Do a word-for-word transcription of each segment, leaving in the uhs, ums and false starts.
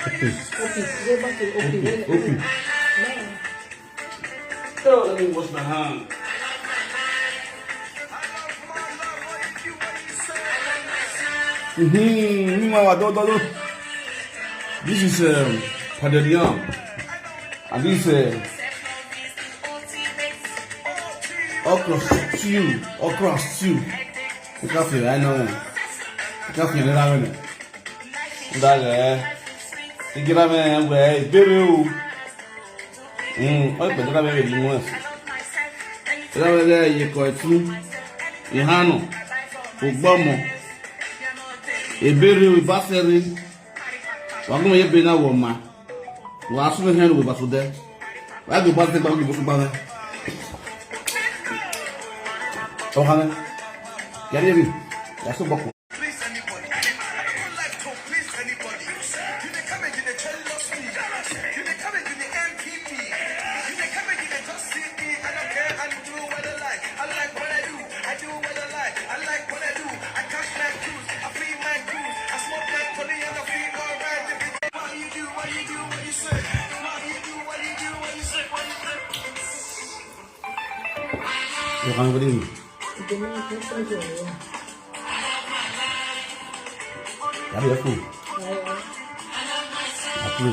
Okay, go back to okay. Open, open. Tell, let me wash my hand. Mm-hmm. Meanwhile, I don't, don't, don't. This is um, pounded yam. And this uh, okra stew. Okra stew. You can't feel it, I know. You can't feel it, I know. Ndale. Igira me we ebere o. Mm, o pe dira me we ni mo. Dira me le ye ko etu. Ihanu. Ogbomo. Ebere o, ibasere. Wa gun ye be na wo ma. Wa su me hen we basude. Wa go basude ba go su ba me. O kana. Ya ye bi. Ya so boko. Please anybody. I don't like to please anybody. You dey come and you dey jealous me. You dey come and you dey envy me. You dey come and you dey just see me. I don't care. I do what I like. I like what I do. I do what I like. I like what I do. I catch my cruise. I free my cruise. I smoke my Tony and I feel alright. If you why you do, why you do, what you say? Why you do, why you do, what you say? What you say? You can't believe me. Ìdènà ìpínpín jù ọ̀rọ̀. Yàrá yẹ fún. Àpúrò.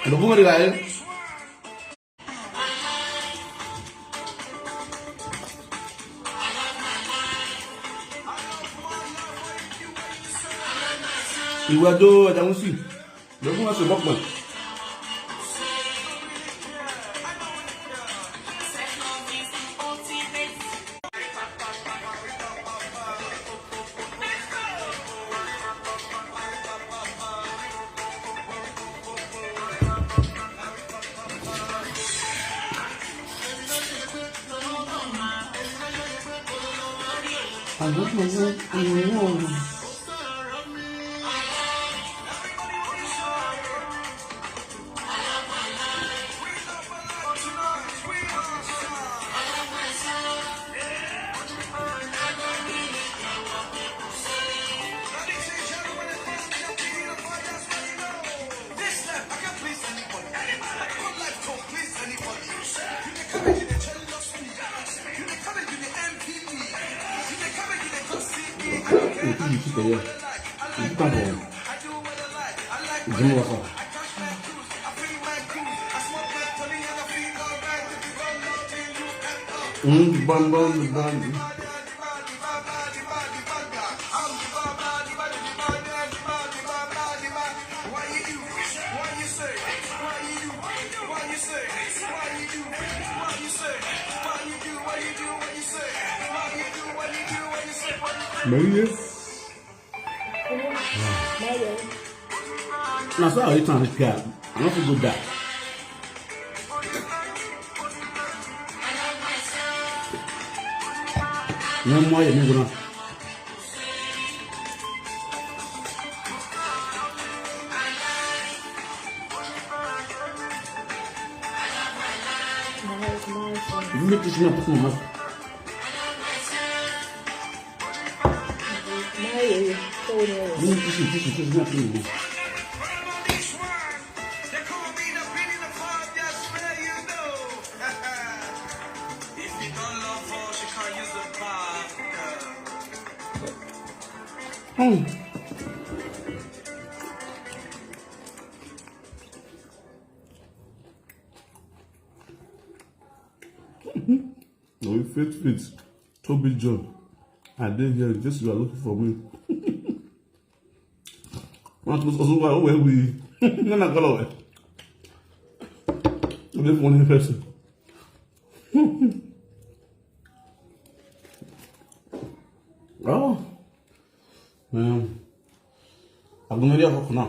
Lo pongo de la él. Ìwé ọjọ́ ẹ̀dá ń sì lókun ọ̀sẹ̀ mọ́pọ̀. Èyí tí yìí ti tẹ̀lé ẹ̀. Èyí tí kàn bọ̀. Ìdí mú wọ́sọ̀. Mm, bam, bam, bam. Mẹ́rin yẹn. Na so I return repair. I no fit go die. No more you go now. You make this man put my mouth. Báyìí tó ní o. Ní tissue, tissue, tissue náà kí nìyẹn. Hmm. No, you fit fit. Toby John, I dey here in case you are looking for me. Wọn tún sọ sọ wá wẹ wí. Nínú àgọ́lọ̀ wẹ̀. Ó dé fún ní fẹ́sì. Oh. Um, Agunmẹ́rẹ́ ọkọ̀ náà.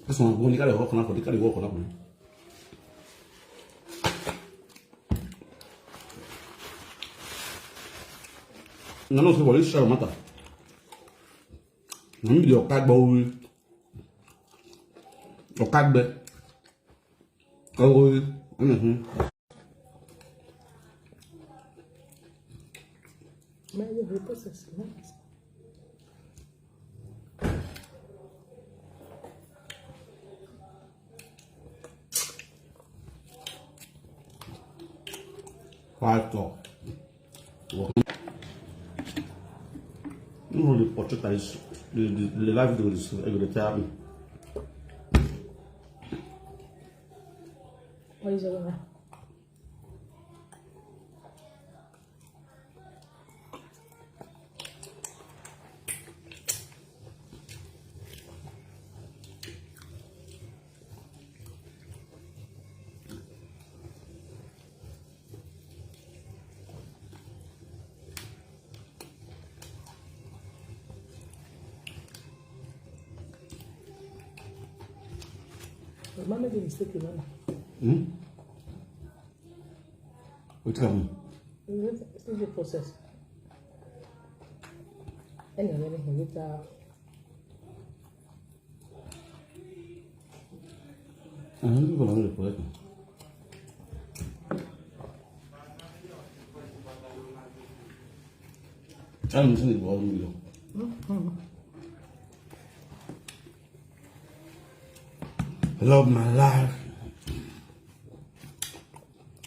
This one, go, they carry work now, they carry work now. I know say for this show matter. Na me be the Okagbe Ori. Okagbe Ori. Mm-hmm. Five talk. You know the portrait is the, the, the life do this every time. What is it? Mama dey mistake you, Mama. Hmm? Wetin happen? Still dey process. Anyway, later. I don't know what I'm. I'm listening to all you. I love my life.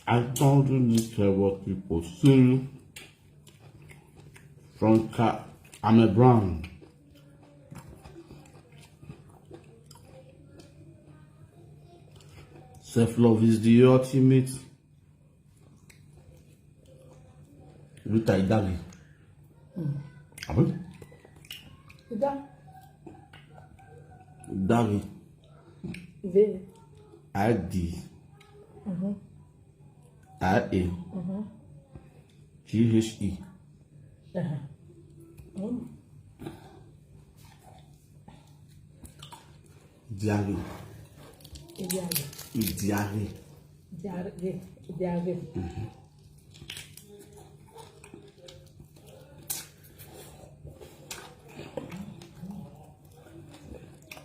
I don't really care what people say. Franca, I'm a brown. Self-love is the ultimate. Rita Idagi. Abi? Ida. Idagi. Ide. I D. Mm-hmm. I A. Mm-hmm. G H E. Uh-huh. Mm. Diary. Diary. Diary. Diary. Diary. Mm-hmm.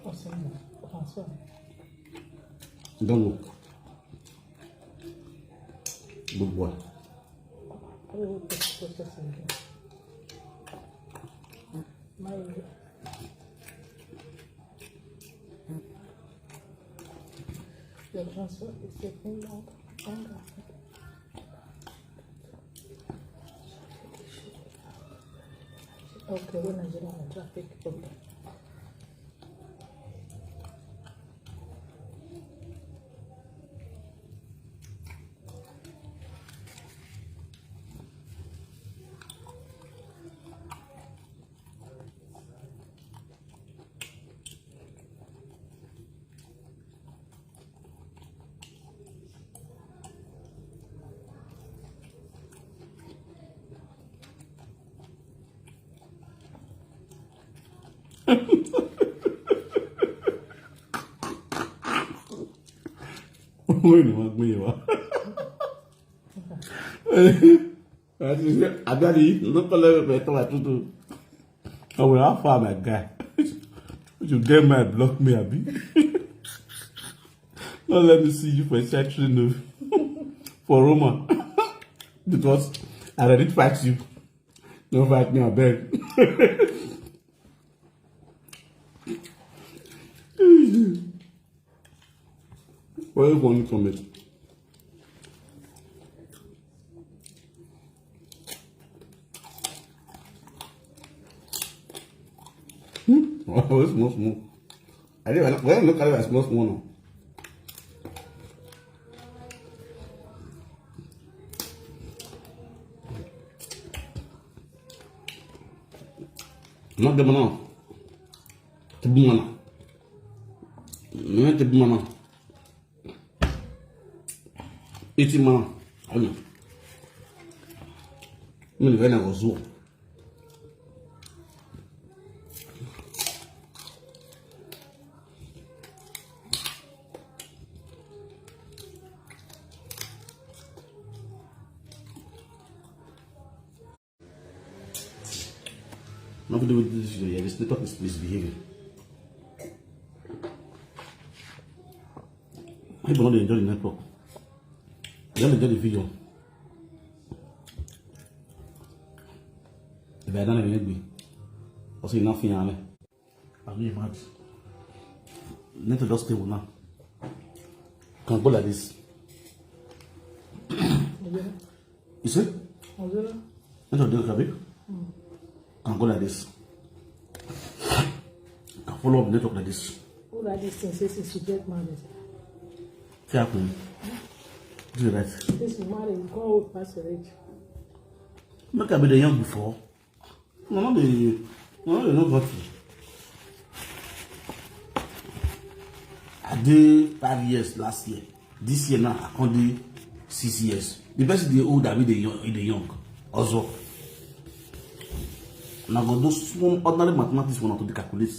Awesome. Awesome. Don't look. Good boy. Your transport is taking long. Okay, when I get on the traffic, okay. Wait, what me? Àti ṣe àgbáyé ló kọ́ lẹ́rọ pẹ̀lú tọ́wà tuntun. Ọmọ ìlà fà mí guy. You get mad, block me, abi? No let me see you for a section of for Roma. Because I already fight you. No fight me, I beg. Why you want to comment? Hmm? Why small small? I didn't, why not carry a small small now? Not the banana. Tebumana. Mene tebumana. Iti mana. Ano. Mene vena gozuo. Nothing to do with this video here. This network is misbehaving. People don't enjoy the network. They don't enjoy the video. If I don't have a, also enough in. Are you mad? Need to just stay with now. Can go like this. You see? Need to do it, abi? Can go like this. Can follow up network like this. Who like this thing? Say since you get married. What happen? This is right. Since you married, you can't hold past your age. Make I be the young before. No, no be, no, no, no got you. I did five years last year. This year now, I can't do six years. The person dey old, I be the young, the young. Also, and I go do small ordinary mathematics when I to dey calculate.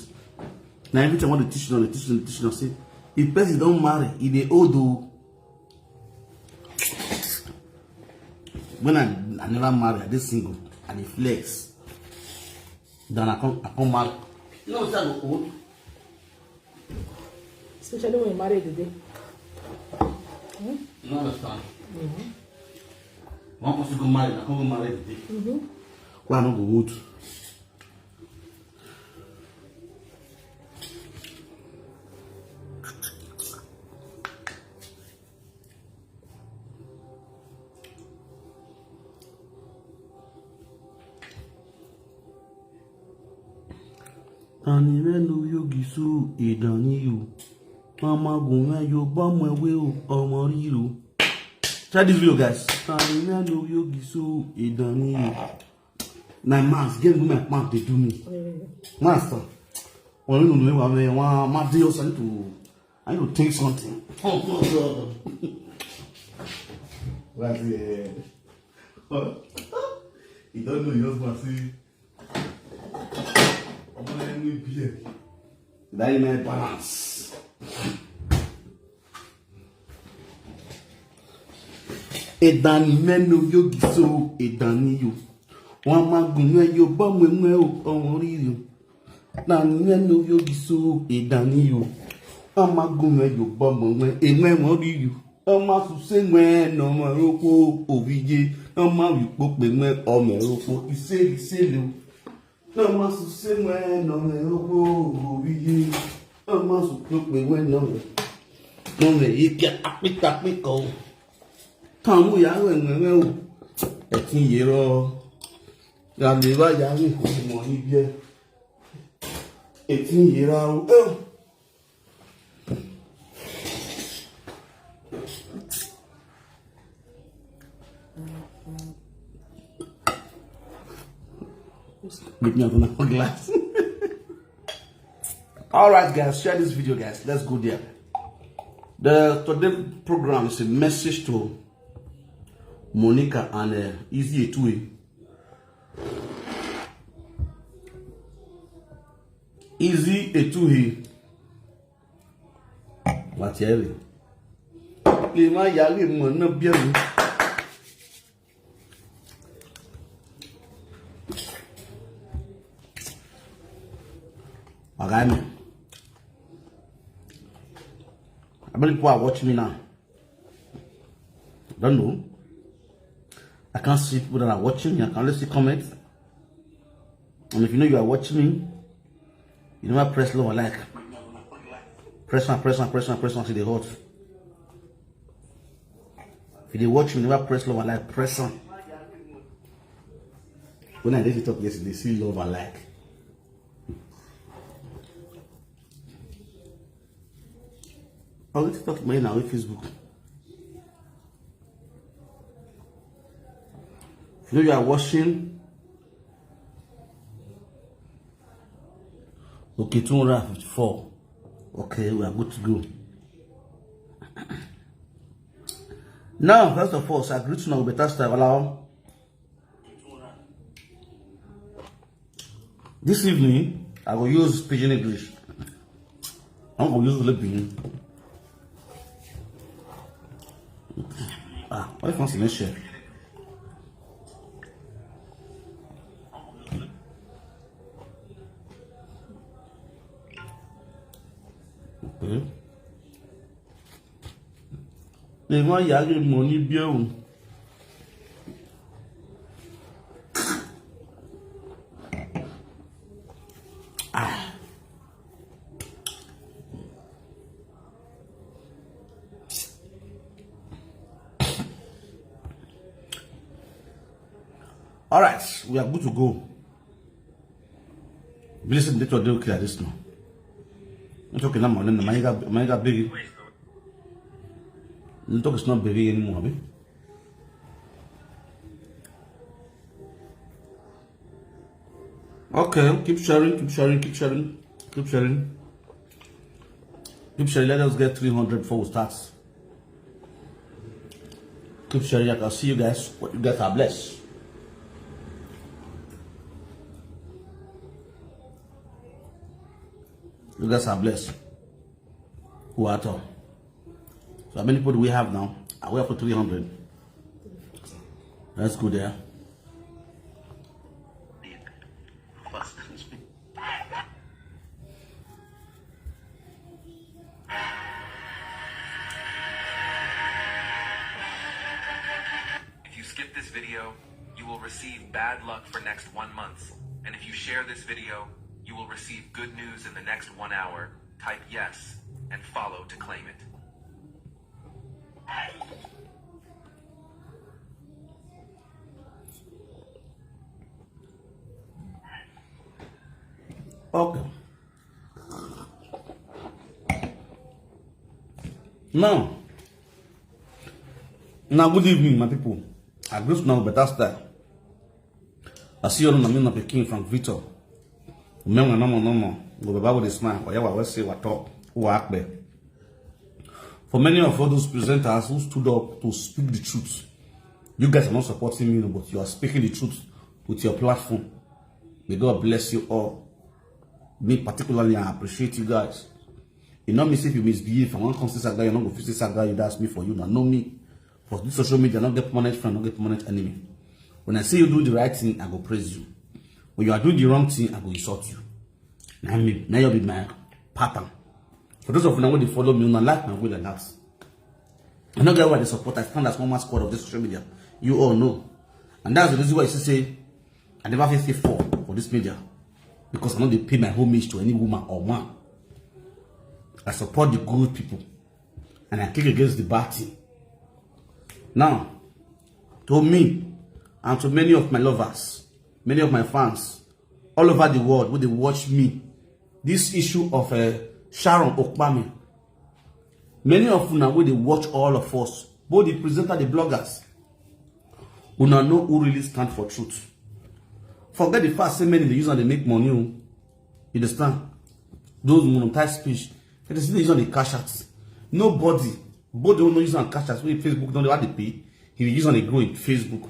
Now everything I want to teach you, the teach you, the teach you, say, if person don't marry, he dey old o. When I, I never marry, I dey single, I dey flex. Then I come, I come marry. You know what I go old? Especially when you marry today. Hmm? You don't understand. One person go marry, I come go marry today. Why I no go old? Tani menu yogi su idani yu. Mama gunwe yo bamwe we o omo riru. Try this video, guys. Tani menu yogi su idani yu. Na mask, game with my pants, they do me. Master, when you know me, I mean, one, my deal, I need to, I need to take something. Oh, no, no, no. Right here. Huh? You don't know your husband, see? I'm not any beer. That is my balance. Edani menu yogi so edani yo. Wọn máa gùn mẹ́ yo bọ́ mọ́ mọ́ o ọmọ rí yo. Dani menu yogi so edani yo. Wọn máa gùn mẹ́ yo bọ́ mọ́ mọ́ emọ́ emọ́ rí yo. Wọn máa sùn sí mọ́ ẹ nà ọmọ rókò òbí yé. Wọn máa wí pópè mọ́ ọmọ rókò ìṣe ìṣe lo. Namasu semwe nome owo owiye. Namasu tope we nome. Nome ipia apita piko. Tamu ya we nwe o. Etin yero. Ya le ba ya ni ko mo ni bie. Etin yera o. Eh. With me, I'm gonna glass. All right, guys, share this video, guys. Let's go there. The today program is a message to Monica and uh, Easy Etue. Easy Etue. Watiere. Le ma ya le mo na bi mi. Oga mi. I believe people are watching me now. Don't know. I can't see people that are watching me. I can only see comments. And if you know you are watching me, you never press love and like. Press on, press on, press on, press on till they hot. If you dey watch me, never press love and like. Press on. When I did the talk yesterday, see love and like. I want to talk to my now with Facebook. You know you are watching. Okay, two hundred fifty-four. Okay, we are good to go. Now, first of all, so I greet you now with better style. Allow. This evening, I go use pidgin English. I go use Libyan. Ah, why fancy next year? Eh? They want yari money bill. Ah. All right, we are good to go. Listen, they told you this now. I'm talking about my got my got big. The talk is not big anymore, abi? Okay, keep sharing, keep sharing, keep sharing, keep sharing. Keep sharing. Let us get three hundred before we start. Keep sharing. I can see you guys. You guys are blessed. You guys are blessed. Who at all? So how many people do we have now? Are we up to three hundred? Let's go there. If you skip this video, you will receive bad luck for next one month. And if you share this video, you will receive good news in the next one hour. Type yes and follow to claim it. Okay. Now, now good evening, my people. I greet now better style. I see you on the Pikin from Victor. Remember, no more, no more. Go back with the smile. Or you will say what talk. Who act there? For many of all those presenters who stood up to speak the truth, you guys are not supporting me, but you are speaking the truth with your platform. May God bless you all. Me particularly, I appreciate you guys. You know me, say if you misbehave, I want to come see Saga, you not go fit see Saga, you that's me for you. Now know me. For this social media, not get permanent friend, not get permanent enemy. When I see you do the right thing, I go praise you. When you are doing the wrong thing, I go insult you. Now me, now you be my pattern. For those of you now who dey follow me, una like my way like that. I no get why they support. I stand as one man squad of this social media. You all know, and that's the reason why you see say I never fit say four for this media, because I no dey pay my homage to any woman or man. I support the good people, and I kick against the bad thing. Now, to me and to many of my lovers, many of my fans all over the world who dey watch me, this issue of uh, Sharon Okpame, many of una wey dey watch all of us, both the presenter, the bloggers, una know who really stand for truth. Forget the fact say many dey use am dey make money o. You understand? Those monetize speech, they still dey use am dey cash out. Nobody, both the one no use am cash out, wey Facebook don dey pay, he dey use am dey grow in Facebook.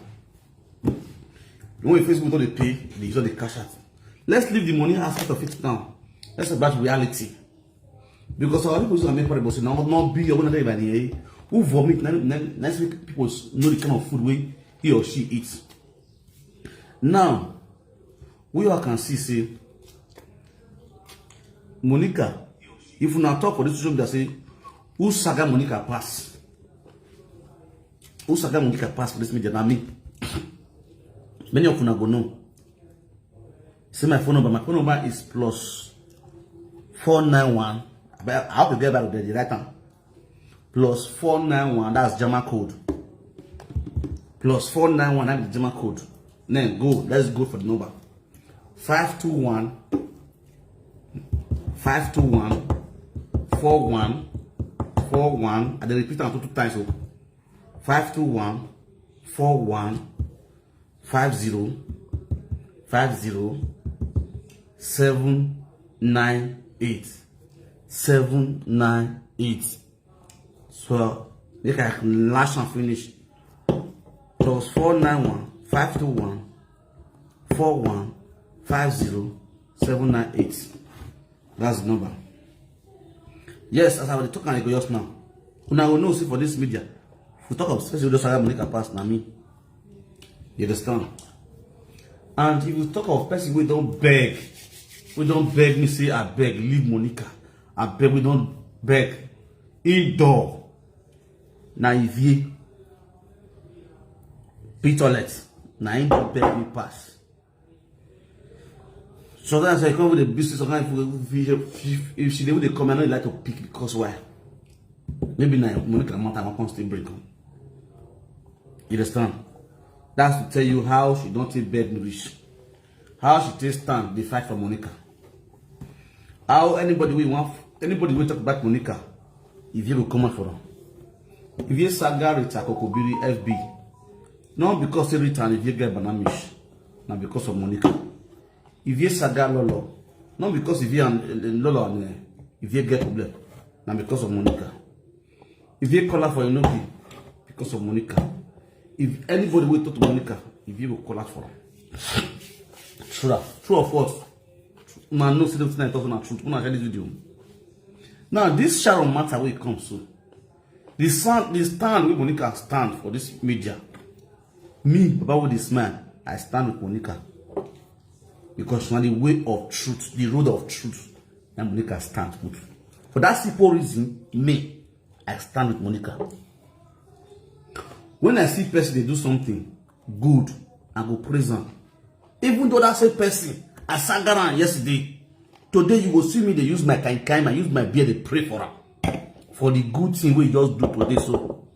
The one wey Facebook don dey pay, they use am dey cash out. Let's leave the money aspect of it now. Let's talk about reality. Because our people used to make parable say, "Now, not be your one day by the who vomit, now, now, now people know the kind of food wey he or she eats." Now, we all can see say Monica, if una talk for this social media, say, "Who saga Monica pass? Who saga Monica pass for this media?" Na me. Many of una go know. See my phone number. My phone number is plus four nine one. I bet- I hope you get back the right time. Plus four nine one. That's German code. Plus four nine one. That's the German code. Then go. Let's go for the number. Five two one, five two one, four one, four one. I dey repeat am two, two times. So five two one, four one, five zero, five zero, seven nine eight, seven nine eight. So make I lash and finish. Plus four nine one, five two one, four one, five zero, seven nine eight. That's the number. Yes, as I was talking, I go just now. Una go know, see for this media, if we talk of special, just Monica pass, na me. You understand? And if you talk of person wey don beg, wey don beg me say, "I beg, leave Monica." I beg, we don Beg. Indoor. Na Ivie. Pitolet. Na him do beg me pass. Sometimes I come with a business. Sometimes if, if, if, if she dey come, I no like to pick because why? Maybe na Monica matter I wan come still bring come. You understand? That's to tell you how she don take beg me reach. How she take stand dey fight for Monica. How anybody wey wan anybody wey talk about Monica, if you go come out for am. If you saga Rita Kokobiri F B, not because say Rita and if you get banamish, na because of Monica. If you saga Lolo, not because if you and uh, Lolo and uh, if you get problem, na because of Monica. If you call her for Inoki, because of Monica. If anybody will talk to Monica, if you will call her for her. True, true or false? Now no see the thing I talk na truth. Una share this video. Now this Sharon matter wey come so. The stand, the stand wey Monica stand for this media. Me, Baba with the smile, I stand with Monica because na the way of truth, the road of truth, na Monica stand with. For that simple reason, me, I stand with Monica. When I see person dey do something good, I go praise am. Even though that same person, I saga am yesterday, today you go see me dey use my kind kind, I use my beard dey pray for am. For the good thing wey you just do today, so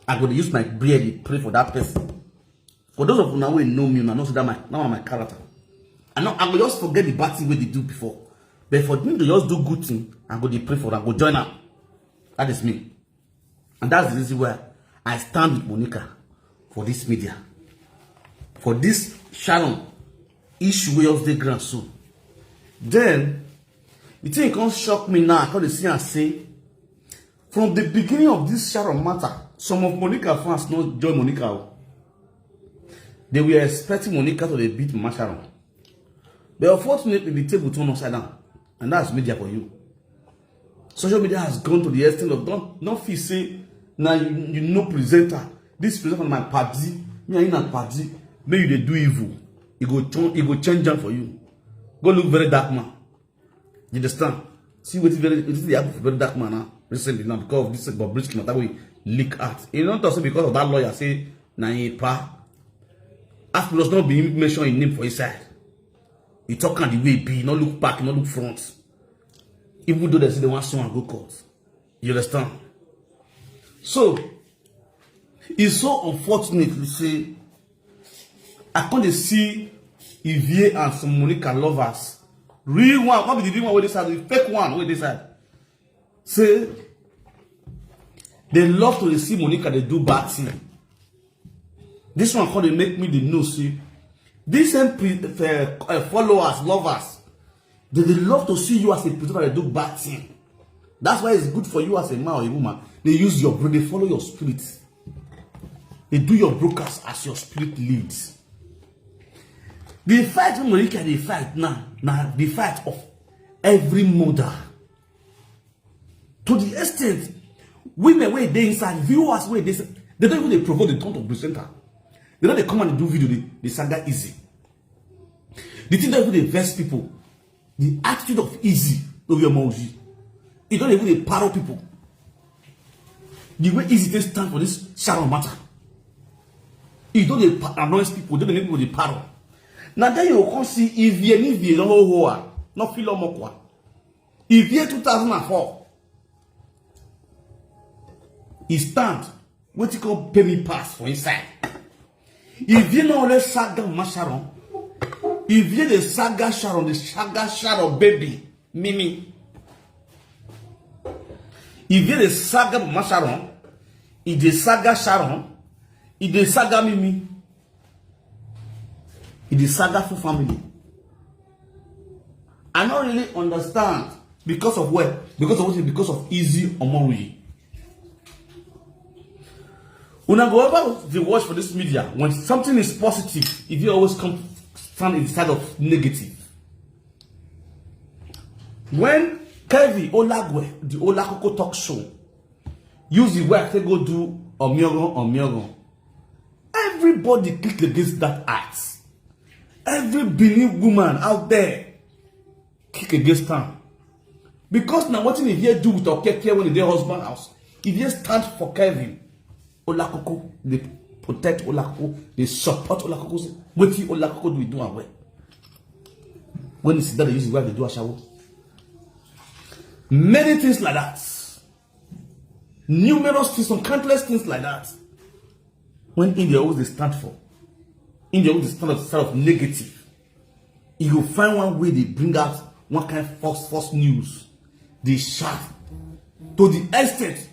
I go dey use my beard dey pray for that person. For those of una wey know me, una know say that my that one na my character. I know I go just forget the bad thing wey dey do before. But for me to just do good thing, I go dey pray for am, I go join am. That is me. And that's the reason why I stand with Monica for this media. For this Sharon issue wey just dey ground so. Then the thing come shock me now. I come dey see am say from the beginning of this Sharon matter, some of Monica fans no join Monica o. They were expecting Monica to dey beat Mama Sharon. But unfortunately, the table turn upside down. And that's media for you. Social media has gone to the extent of don't not feel say now you, you know presenter. This presenter na my party, me and you na party. Make you dey do evil. E go turn, e go change am for you. Go look very dark man. You understand? See wetin very wetin dey happen for very dark man now recently now because of this Bobrisky matter wey leak out. E don talk say because of that lawyer say na him pa. As plus not be mention him name for inside. He talk am the way e be, no look back, no look front. Even though they say they want someone go court. You understand? So it's so unfortunate to say I come dey see Ivie and some Monica lovers. Real one, not be the real one wey dey side, the fake one wey dey side. Say they love to dey see Monica dey do bad thing. This one come dey make me dey know say this same pre- uh, uh, followers, lovers, they dey love to see you as a person that dey do bad thing. That's why it's good for you as a man or a woman. They use your brain, they follow your spirit. They do your brokers as your spirit leads. The fight wey Monica dey fight now, na the fight of every mother. To the extent, women wey dey inside, viewers wey dey inside, they don't even dey provoke the tone of presenter. They no dey come and do video, they, they saga easy. The thing that even dey vex people, the attitude of easy, no be omo oji. E don even dey paro people. The way easy take stand for this Sharon matter, e don dey pa- annoys people, don dey make people dey paro. Na then you go come see Ivie, Ivie don hold her, no feel omo kwa. Ivie two thousand and four, e stand wetin come pay me pass for inside. Ivie no only saga Mama Sharon, Ivie dey saga Sharon, dey saga Sharon baby Mimi. Ivie dey saga Mama Sharon, e dey saga Sharon, e dey saga Mimi, e dey saga full family. I no really understand because of where, because of what, because of easy Omoruyi. Una go ever dey watch for this media when something is positive, if you always come stand in the side of negative. When Kevin Olagwe, the Olakoko talk show, use the word take go do omiogon omiogon. Everybody click against that act. Every Benin woman out there kick against am. Because na wetin Ivie do with Okeke when e dey husband house. Ivie stand for Kevin. Olakoko dey protect Olakoko, dey support Olakoko. Say wetin Olakoko do, e do am well. When e sit down dey use him wife dey do ashawo. Many things like that. Numerous things, some countless things like that. When India always dey stand for, India always dey stand up side of negative. E go find one way dey bring out one kind false false news, dey shout to the extent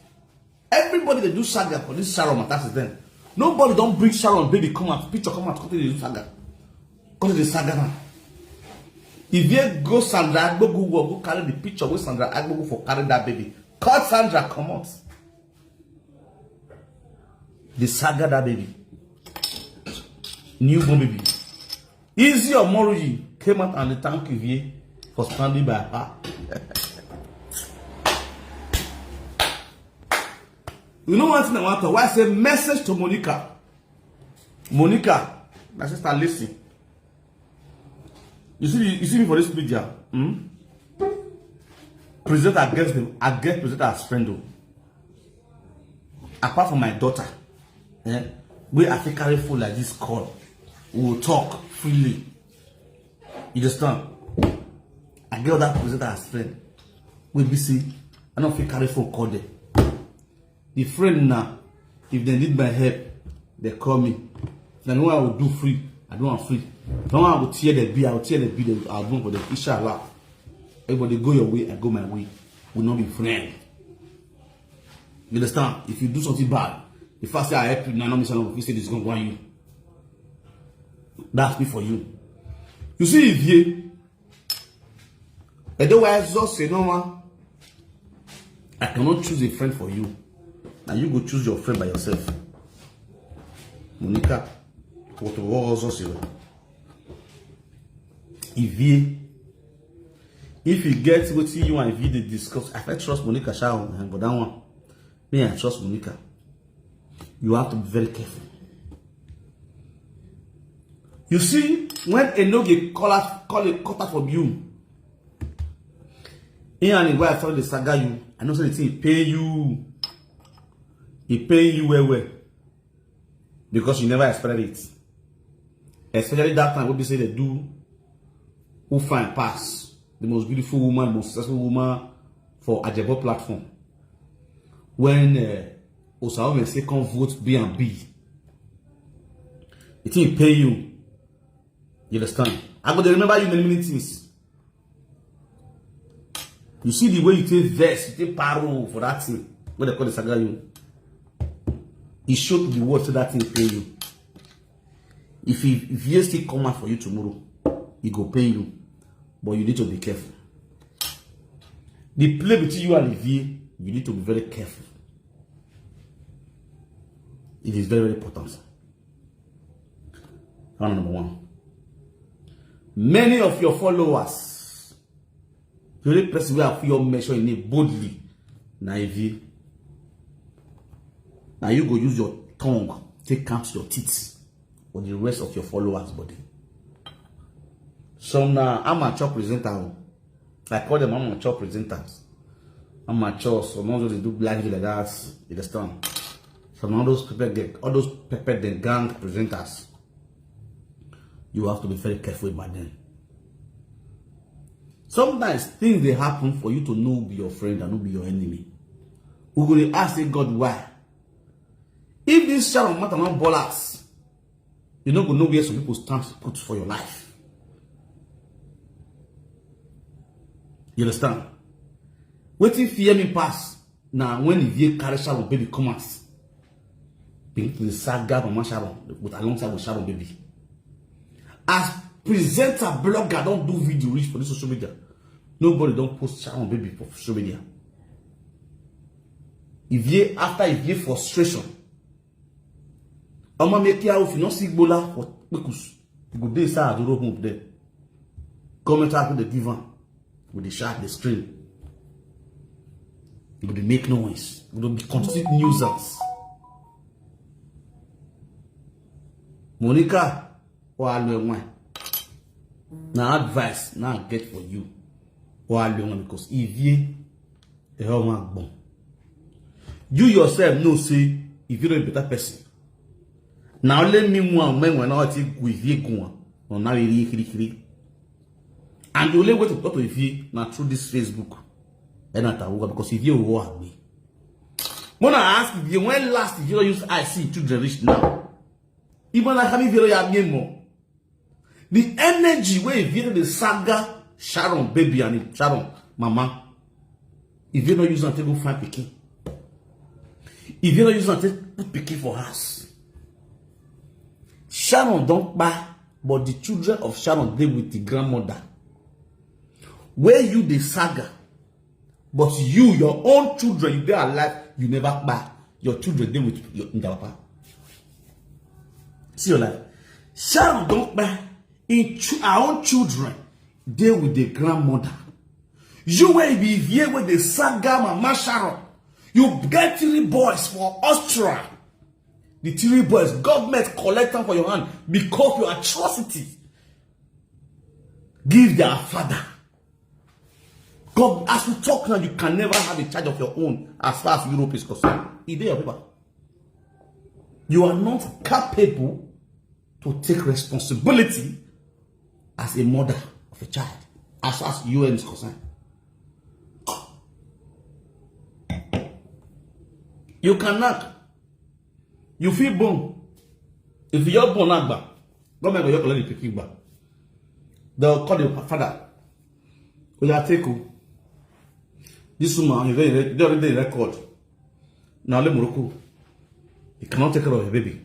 everybody dey do saga for this Sharon matter since then. Nobody don bring Sharon baby come out, picture come out, come take dey do saga, come take dey saga now. If you go Sandra Agbogu work, go carry the picture wey Sandra Agbogu for carry that baby, cut Sandra comot. The saga that baby, newborn baby. Easy Omoruyi came out and thank Ivie for standing by her. You know one thing I want to, why I say message to Monica. Monica, my sister, listen. You see, you see me for this media. Hmm? Presenter against them, against presenter as friend, though. Apart from my daughter, eh, wey I fit carry phone like this call, we will talk freely. You understand? I get other presenter as friend. Wey be say I no fit carry phone call them. The friend na, if dem need my help, they call me. If na the one I go do free, I do am free. If na one I go tear the bill, I go tear the bill, I do am for them. Inshallah. Everybody go your way, I go my way. We no be friend. You understand? If you do something bad, if I say I help you, now no mean say I no go fit say this gon go you. That's me for you. You see, Ivie, Edo wa exhaust say no one. I cannot choose a friend for you. Now you go choose your friend by yourself. Monica, what was also say? Ivie, if you get what you and Ivie dey discuss, I fit trust Monica sha o, but that one, me, I trust Monica. You have to be very careful. You see, when Enoge call out, call a cutter from you, he and his wife tell the saga you, I know say the thing pay you. He pay you well well. Because you never expected it. Especially that time wey be say they do who fine pass, the most beautiful woman, the most successful woman for Ajebo platform. When uh, Osaome say come vote B and B, the thing pay you. You understand? I go dey remember you many many things. You see the way you take vex, you take paro for that thing. What they call the saga you. E show to the world say that thing pay you. If he, if he still come out for you tomorrow, he go pay you. But you need to be careful. The play between you and Ivie, you need to be very careful. It is very, very important. That one number one. Many of your followers, the only person wey I fit mention im name boldly na Ivie. Na you go use your tongue take count your teeth for the rest of your followers body. Some na amateur presenter o. I call them amateur presenters. Amateur, some of those dey do live video like that. You understand? Some of those pepper gang, all those pepper dem gang presenters. You have to be very careful about them. Sometimes things dey happen for you to know be your friend and no be your enemy. We go dey ask say, God, why? If this Sharon matter no ball out, you no go know where some people stand put for your life. You understand? Wetin fear me pass na when Ivie carry Sharon baby come out, begin to dey saga Mama Sharon with, alongside with Sharon baby. As presenter, blogger don do video reach for this social media, nobody don post Sharon baby for social media. Ivie, after Ivie frustration, Omo, make ya, if you no see Gbola for Kpekus, you go dey inside Aduro home there. Government house dey give am. We dey shout, dey scream. You go dey make noise. You go dey be complete nuisance. Monica, or Aloe wine. Na advice na I get for you. Wa le wan because Ivie e ho wan gbon. You yourself know say Ivie no be better person. Na only me wan men when I take Ivie go on. No, now Ivie kiri kiri. And the only way to talk to Ivie na through this Facebook. And na Tawuga because Ivie will agbe. When I ask Ivie, when last Ivie use I see children reach now? Even like how Ivie ya me more. The energy wey Ivie dey saga Sharon baby and Sharon mama. Ivie no use am take go find pikin. Ivie no use am take put pikin for house. Sharon don kpai, but the children of Sharon dey with the grandmother. Where you dey saga, but you, your own children, you dey alive, you never kpai. Your children dey with your, your papa. See your life. Sharon don kpai. In ch-, our own children dey with the grandmother. You wey be here wey dey saga mama Sharon. You get three boys for Austria. The three boys, government collect am for your hand because your atrocity. Give their father. God, as we talk now, you can never have a child of your own as far as Europe is concerned. E dey your paper. You are not capable to take responsibility as a mother of a child as far as U N is concerned. You can knack. You fit born. If you just born agba, government go just collect the pikin gba. They'll call the father. Oya take o. This woman, you dey, you dey already record. Now let Morocco. He cannot take care of a baby.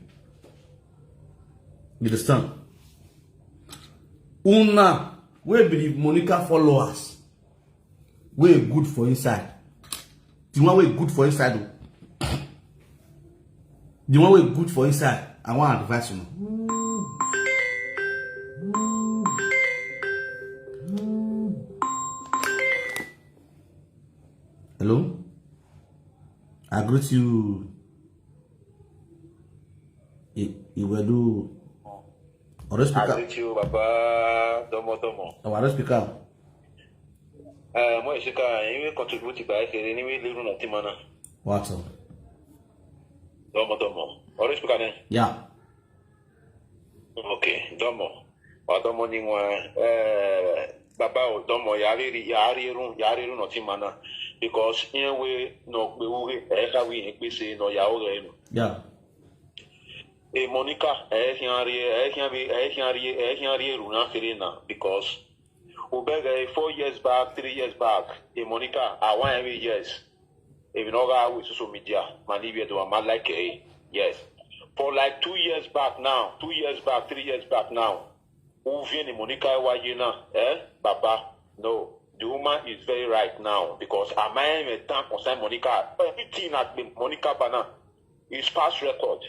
You understand? Una, wey be the Monica followers, wey good for inside. The one wey good for inside o. The one wey good for inside, I wan advise una. Hello? I greet you. I-, Iwedu. Ore I speaker. Greet you, Baba Domo Domo. Our ore speaker. Eh, mo isika, anyway, contribute by kere, anyway, live na timana. What's up? Domo Domo. Ore speaker ne? Yeah. Okay, Domo. Wa Domo ni wa, eh, Baba o Domo, ya ri, ya ri run, ya ri run na timana. Because in we no pe uwe, eh, ka we pe se no ya o re no. Yeah. E Monica, eh, hian ri, eh, hian ri, eh, hian ri, eh, hian ri run na kere na. Because Obega, four years back, three years back, e Monica, I want every years. If you know how with social media, man, if you do, I might like it. Yes. For like two years back now, two years back, three years back now, who viene Monica Wayena, eh? Baba, no. The woman is very right now because I might even thank concern Monica. Everything has been Monica Bana. It's past record.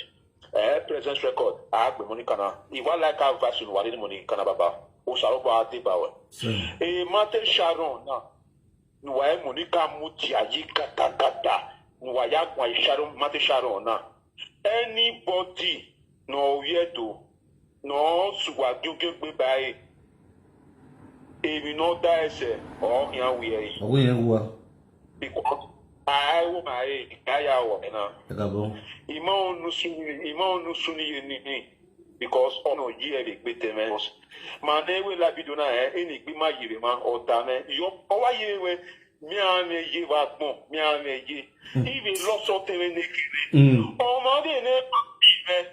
Eh, present record. I have Monica now. If I like how version what in Monica na Baba. Osaroba Adebawe. Sure. Eh, Mate Sharon now. Nuwa e Monica muti ayi gata gata. Nuwa ya kwa Sharon, Mate Sharon na. Anybody no weirdo. No suwa gyogyo gbe bae. Emi no da ese o yan we e. Owe yẹn wá. Because I wo my e, I ya wo na. Ẹ káàbọ̀. Ima onu suni, ima onu suni ye ni ni. Because ono ye e le gbe teme. Ma na ewe la video na e, eni gbe ma yire ma o da me. Yo, o wa ye we, mi a me ye wa gbon, mi a me ye. Ibe lo so teme ne kire. Mm. O ma de ne pa bi me.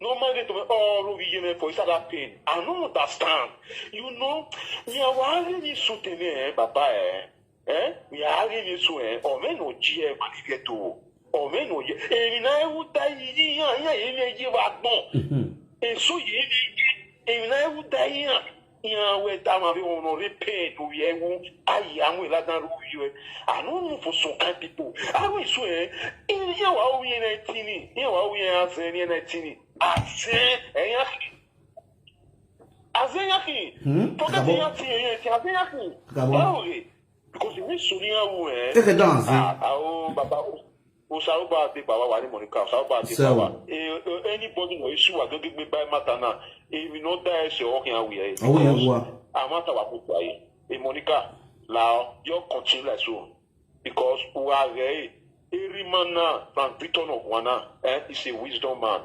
No ma de to me, oh, lo bi ye me for inside that pain. I no understand. You know, mi a wa re ni su teme, eh, baba, eh. Eh? Mi a re ni su, eh. O me no ji e ma ni ge to. O me no ye. E mi na e u da yi ya, ya ye me ye wa gbon. Mhm. E so ye me ye. E mi na e u da yi ya. Ya we da ma bi ono re pe do ye wu. Ayi, amu la dan ru ye. I no know for some kind people. I will swear. In here wa o ye na tini. Here wa o ye a se ni na tini. A se, eh, ya. A se ya ki. Hmm? Forget Gabo. Ya ti, ya ti, a se ya ki. Gabo. Báwo re? Because we suni awu, eh. Take it down, see. Ah, ah, oh, baba, oh. Osaroba de baba wa ni Monica. Osaroba de So. Baba. Eh, eh, anybody no issue wa gege gbe by matter na. E mi no da e se o kin awi e. Awi e Because wa. A matter wa put by. E Monica. Lao, you continue like so. Because Uare, Erimana, Frank Victor of Wana, eh, is a wisdom man.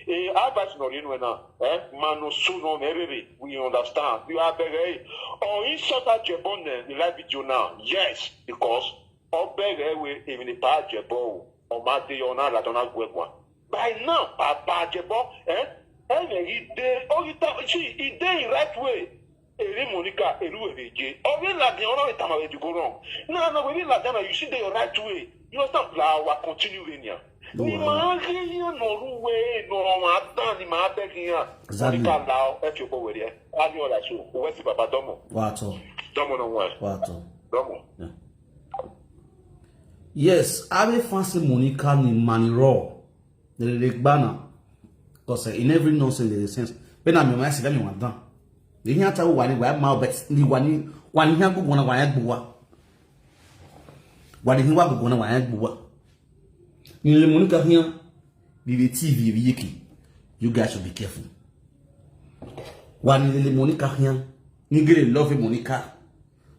Eh, advice no rin wena, eh, man no so no merere, we understand. We are bere. Or insult that Jebon, eh, the live video now. Yes, because Obere we even the power Jebon, or Mate Yona, Latona Gwegwa. By now, Papa Jebon, eh, eh, he dey, oh, he ta-, see, he dey in right way. Eri Monica, Eri Weveje. Ori la di ona we tama we di go wrong. Na, na we la dana, you see the right way. You understand? La wa continue we nya. Ni ma ge ya no ru we, no ma dan, ni ma be ge ya. Exactly. Monica la o, e ti o bo we re. Abi ola so, we si baba domo. Wato. Domo no wa. Wato. Domo. Yeah. Yes, I be fancy Monica ni money raw. The, the banner. Because, uh, in every nonsense, there is sense. When I'm in my city, I'm in one down. The here tell wani, why my bet, the wani, wani here go one, wani go wa. Wani here go one, wani go wa. In the Monica here, the, the T V, the Yiki. You guys should be careful. Wani the Monica here, you get a love Monica.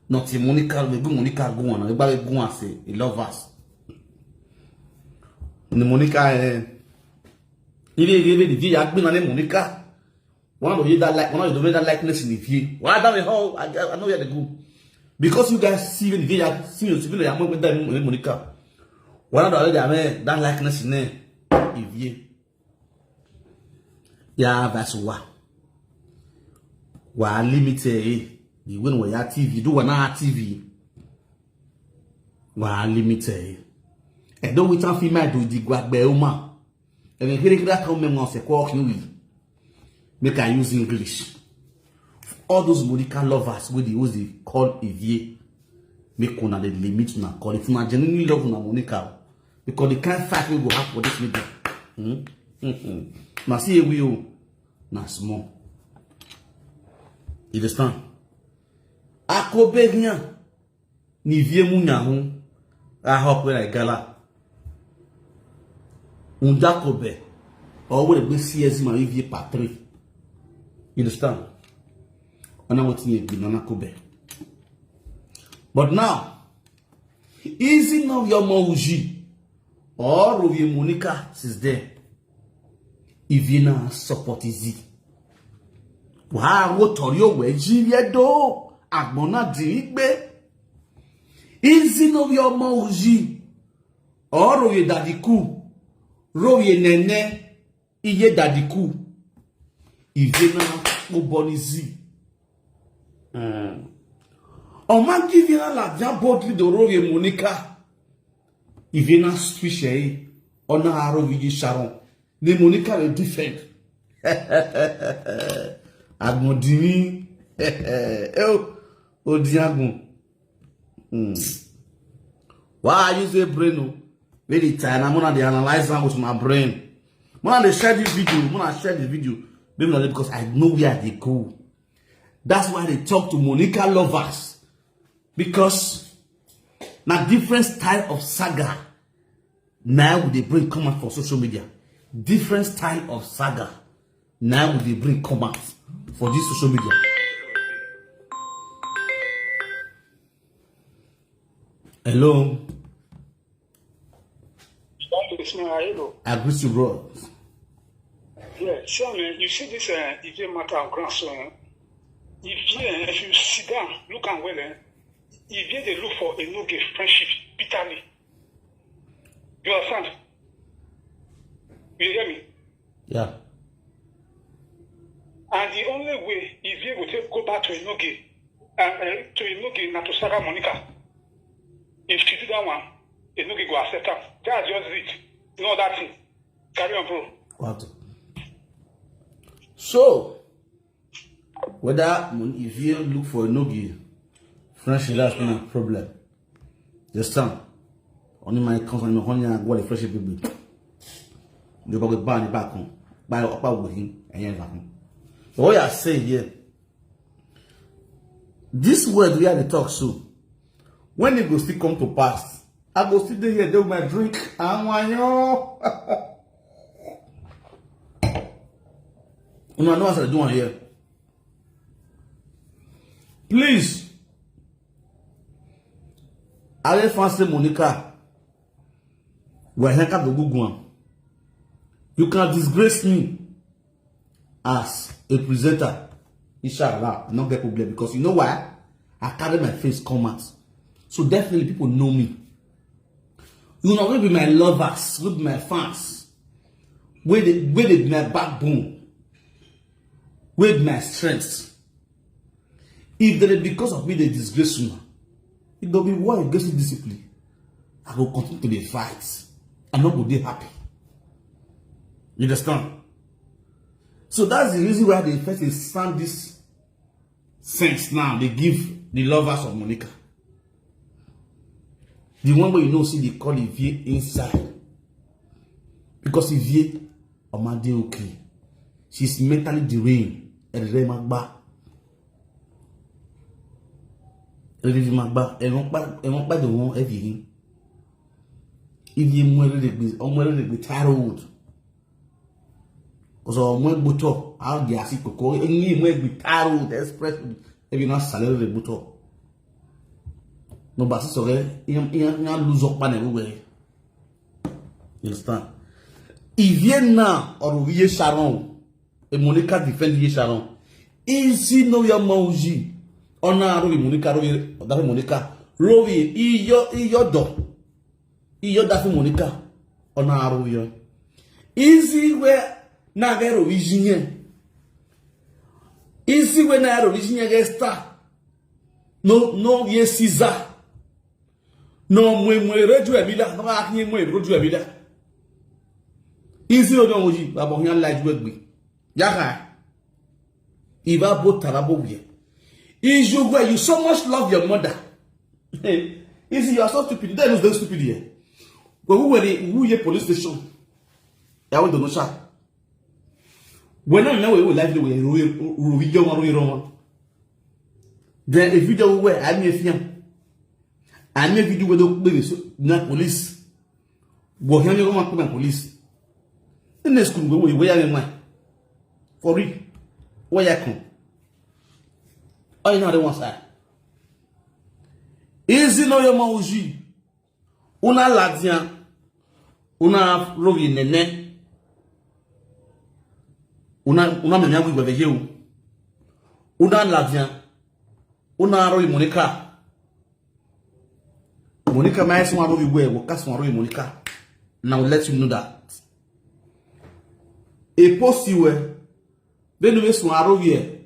Not in Monica, we go Monica go on, we go on say, he love us. The Monica, eh, if you give it, the V, I been on Monica. One of you that like, one of you that likeness in the V. Why that we how, I, I know where they go. Because you guys see when the V, I see you, see when I'm with that Monica. One of the other, I mean, that likeness in there, if you. Ya verse wa. Wa limit e. The way we ya T V, do one hour T V. Wa limit e. E don wait and feel my do the gwagbe uma. And then here that come me once a call you. Make I use English. All those Monica lovers with the, who's the call Evie. Make una dey limit una call. If una genuinely love una Monica, because the kind fight we go have for this media. Hmm? Hmm, hmm. Na see we o, na small. You understand? Akobe here, ni vie mu nya ho, a hop we na gala. Unda kobe, or we be C S ma vie patre. You understand? Ona wetin ye bi na kobe. But now, Easy now your mo uji. Or Rovi Monica is there. If you now support Easy. Wa wo tori o we ji ye do. Agbon na di igbe. Easy now your mo uji. Or Rovi Daddy Cool. Rovi Nene. Iye Daddy Cool. Ive na kpo bonizi. Mm. Oma give you la dia boldly do Rovi Monica. Ive na speech e. Ona aro vigi Sharon. Ni Monica will defend. Agbon dini. Eh, o, o di agbon. Hmm. Why I use a brain? Oh? Very tired. I'm gonna dey analyze am with my brain. When I share this video, when I share this video, maybe not because I know where they go. That's why they talk to Monica lovers. Because na different style of saga now they bring come out for social media. Different style of saga now they bring come out for this social media. Hello. Hello. I greet you, bro. Yeah, sure, man. You see this uh, Ije matter on ground, so uh, if, uh, if you sit down, look and well, uh, if they look for a no friendship bitterly. You understand? You hear me? Yeah. And the only way if you will take go back to Enoge, uh, uh, to Enoge, not to Sarah Monica. If she do that one, Enoge go accept her. That's just it. No other thing. Carry on, bro. What? So, whether if you look for Enoge, friendship, that's not a problem. Just stand. Only my cousin, no honey, I go to friendship people. They go buy the back home. Buy up with him and you back home. So what I say here, this word we are the talk so. When it go still come to pass, I go still dey here, do my drink. I want you. You know what I do here. Please, Are fans say Monica? Well, I can't go Google am. You can disgrace me as a presenter. Inshallah, I no get problem because you know why? I carry my face come out. So definitely people know me. You know, will be my lovers, will be my fans, will be my backbone, will be my strength. If they because of me they disgrace you, it go be war against discipline. I go continue to dey fight. I no go dey happy. You understand? So that's the reason why they first dey stand this sense now. They give the lovers of Monica. The one where you know see they call Ivie inside. Because Ivie, Omade okay. She's mentally deranged. Ẹ̀rẹ̀ máa gbá. Ẹ̀rẹ̀ máa gbá. Ẹ̀wọ̀n pa ẹ̀wọ̀n pa the one heavy. Ivie mú ẹ̀rẹ̀ gbé ọmọ ẹ̀rẹ̀ gbé tired. Because ọmọ ẹ̀gbọ́n tọ̀, I'll get a sick cocoa. Ẹ̀yin mú ẹ̀gbẹ́ tired express. Ẹ̀bí náà sàlẹ̀ ẹ̀rẹ̀ gbọ́n tọ̀. No, but it's okay. You lose up on everywhere. You understand? Ivie now or Ivie Sharon. E Monica defend Ivie Sharon. Isi no ya mauji. Ona rovi Monica, rovi, rovi Monica. Rovi iyo iyo do. Iyo da fi Monica. Ona rovi yo. Isi we na gero isi yen. Isi we na gero isi yen gesta. No, no, ye Caesar. No mwe mwe reju ebila, no akinye mwe reju ebila. Isi odo oji, babo yan la ju egbe. Yaka. Iba bo tara bo wie. Iju where you so much love your mother. Isi you are so stupid. They know they stupid here. But who were the who ye police station? Ya we do no sha. When I know we life we ru ru video ru ru. Then a video where I me fiam. I me video we do be so na police. Go here you go police. In the school we we are in my. For real. Where you come? Oh, you know the one side. Isi no yo mauji. Una ladian. Una rovi nene. Una una me nyawi bebe yeu. Una ladian. Una rovi Monica. Monica, my son rovi we, we cast one rovi Monica. Now let you know that. A post you were. Then we son rovi.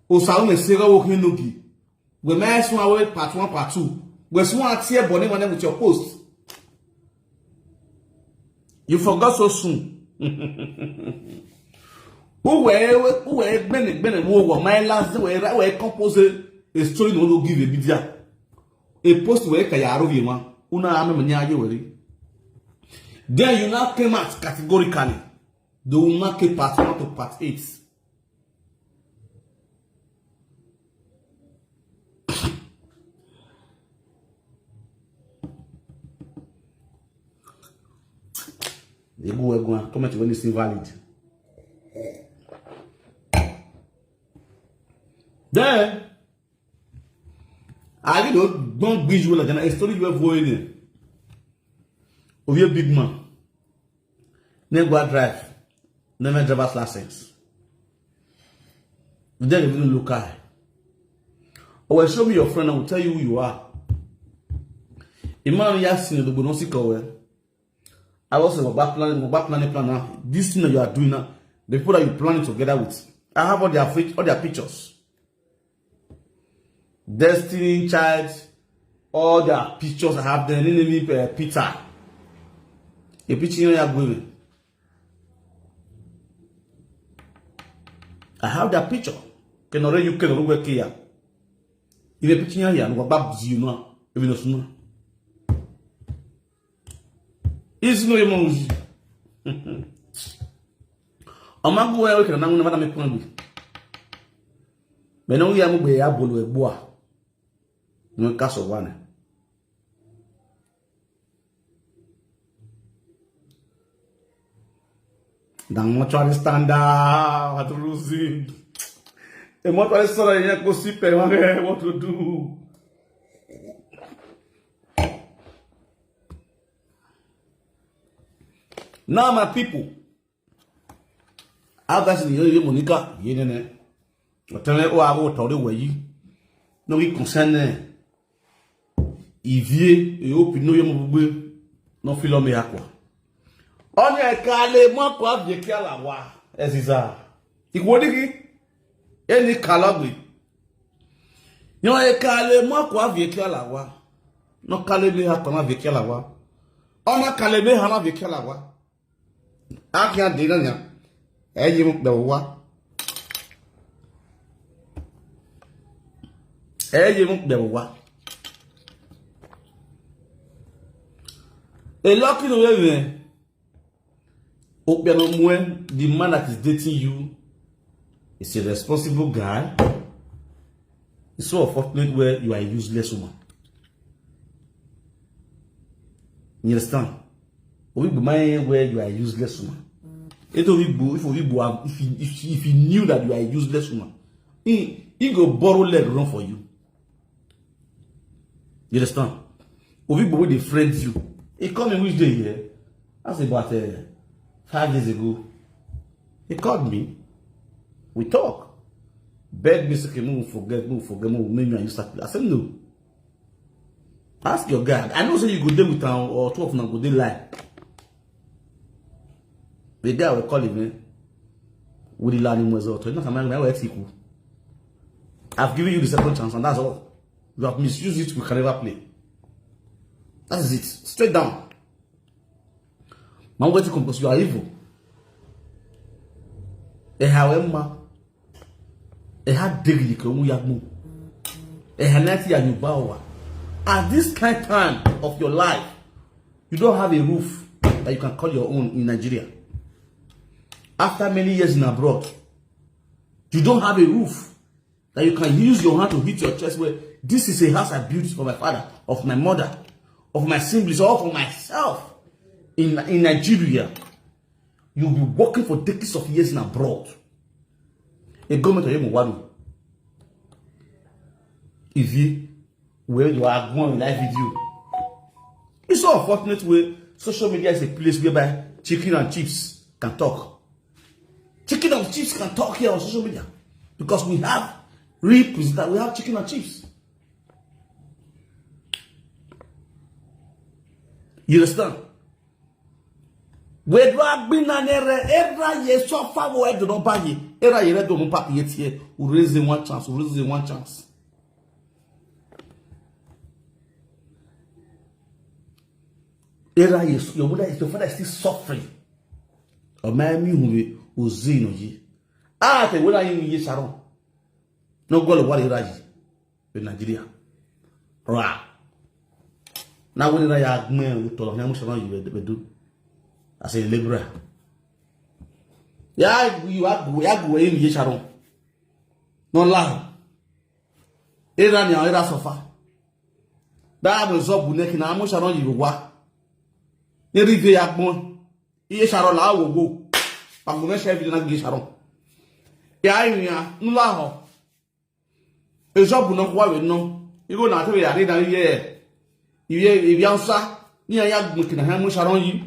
O sa o me se ga wo hin no gi. We me sun awe part one, part two. We sun atie boni one with your post. You forgot so soon. Who were who were bene bene wo wo my last we we compose a story no go give a media. A post we ka yaro ye ma. Una ame manya ye were. Then you now came out categorically. They will not keep part one to part eight. They go again, comment when it's invalid. Then I don't don't be you like a story you have going in. Of your big man. Then go drive. Never driver's license. Then even look high. Oh, well, show me your friend, I will tell you who you are. Imagine you are seeing the Bonosi Kowe. I was about planning, about planning plan now. This thing that you are doing now, the people that you planning together with, I have all their all their pictures. Destiny Child, all their pictures I have them. Name me uh, Peter. A picture you are going. I have their picture. Can already you can already work here. If a picture here, no bab you know. If you know. Isi no emoji. Amagu wa wekana nangu na bana me kwangu. Bena uya mu be ya bolu egboa. No kaso wane. Dan mortuary standard, what to losing. A mortuary standard, you go see pay, what to do. Now, my people, how guys in the Monica, you know, tell me, oh, I will tell you where you no be concern. Ivie, e hope no yem bube, no feel me aqua. Onye kale mo kwa vie kia la wa, eziza. Ikwodigi, eni kalagbe. Yo e kale mo kwa vie kia la wa. No kale me ha kwa na vie kia la wa. Ona kale me ha na vie kia la wa. Akia de na nya. Eyi mu kpe wa. Eyi mu kpe wa. A lucky no we. Obiano Mue, the man that is dating you is a responsible guy. It's so unfortunate where you are a useless woman. You understand? Obi Igbo mind where you are a useless woman. If Obi Igbo, if Obi Igbo have, if he, if, he, if he knew that you are a useless woman, he, he go borrow leg run for you. You understand? Obi Igbo wey dey friend you. He call me which day here? That's about uh, five days ago. He called me. We talk. Beg me, say, "Okay, move, forget, move, forget, move, make me and you start." I said, "No." Ask your guy. I know say you go dey with am or two of una go dey lie. The guy will call him, eh? With the line was out. Not a man, I will take you. I've given you the second chance, and that's all. You have misused it, we can never play. That is it. Straight down. Man, wait to compose, you are evil. Eh, how am I? Eh, how dig you can we have more? Eh, how nice you are, you bow. At this kind time of your life, you don't have a roof that you can call your own in Nigeria. After many years in abroad, you don't have a roof that you can use your hand to hit your chest where this is a house I built for my father, of my mother, of my siblings, or for myself in, in Nigeria. You'll be working for decades of years in abroad. A government of Yemo Wadu. If you, where you are going live video. It's so unfortunate where social media is a place whereby chicken and chips can talk. Chicken and chips can talk here on social media because we have real presenters, we have chicken and chips. You understand? We do agbina nere era ye so fa wo edo no ba ye era ye redo mo pa ye tie. We raise in one chance, we raise in one chance. Era ye so your mother is your father is still suffering. O ma mi hu we o zi no yi. Ah, te we na yin ye Sharon. No go lo wa era yi. In Nigeria. Ra. Na woni na ya gme u to ya mo Sharon you we do. As a laborer. Ya you are go ya go in ye Sharon. No la. Era ni era sofa. Da mo so bu ne ki na mo Sharon you wa. Ni ri ve ya gbon. Iye Sharon la wo go. Pa mo me se vi na ge Sharon. Ya yin ya, no la ho. Ezobu no kwa we no. Igo na te ya ri na ye. Iye ibi ansa. Ni ya gbin kina ha mo Sharon yi.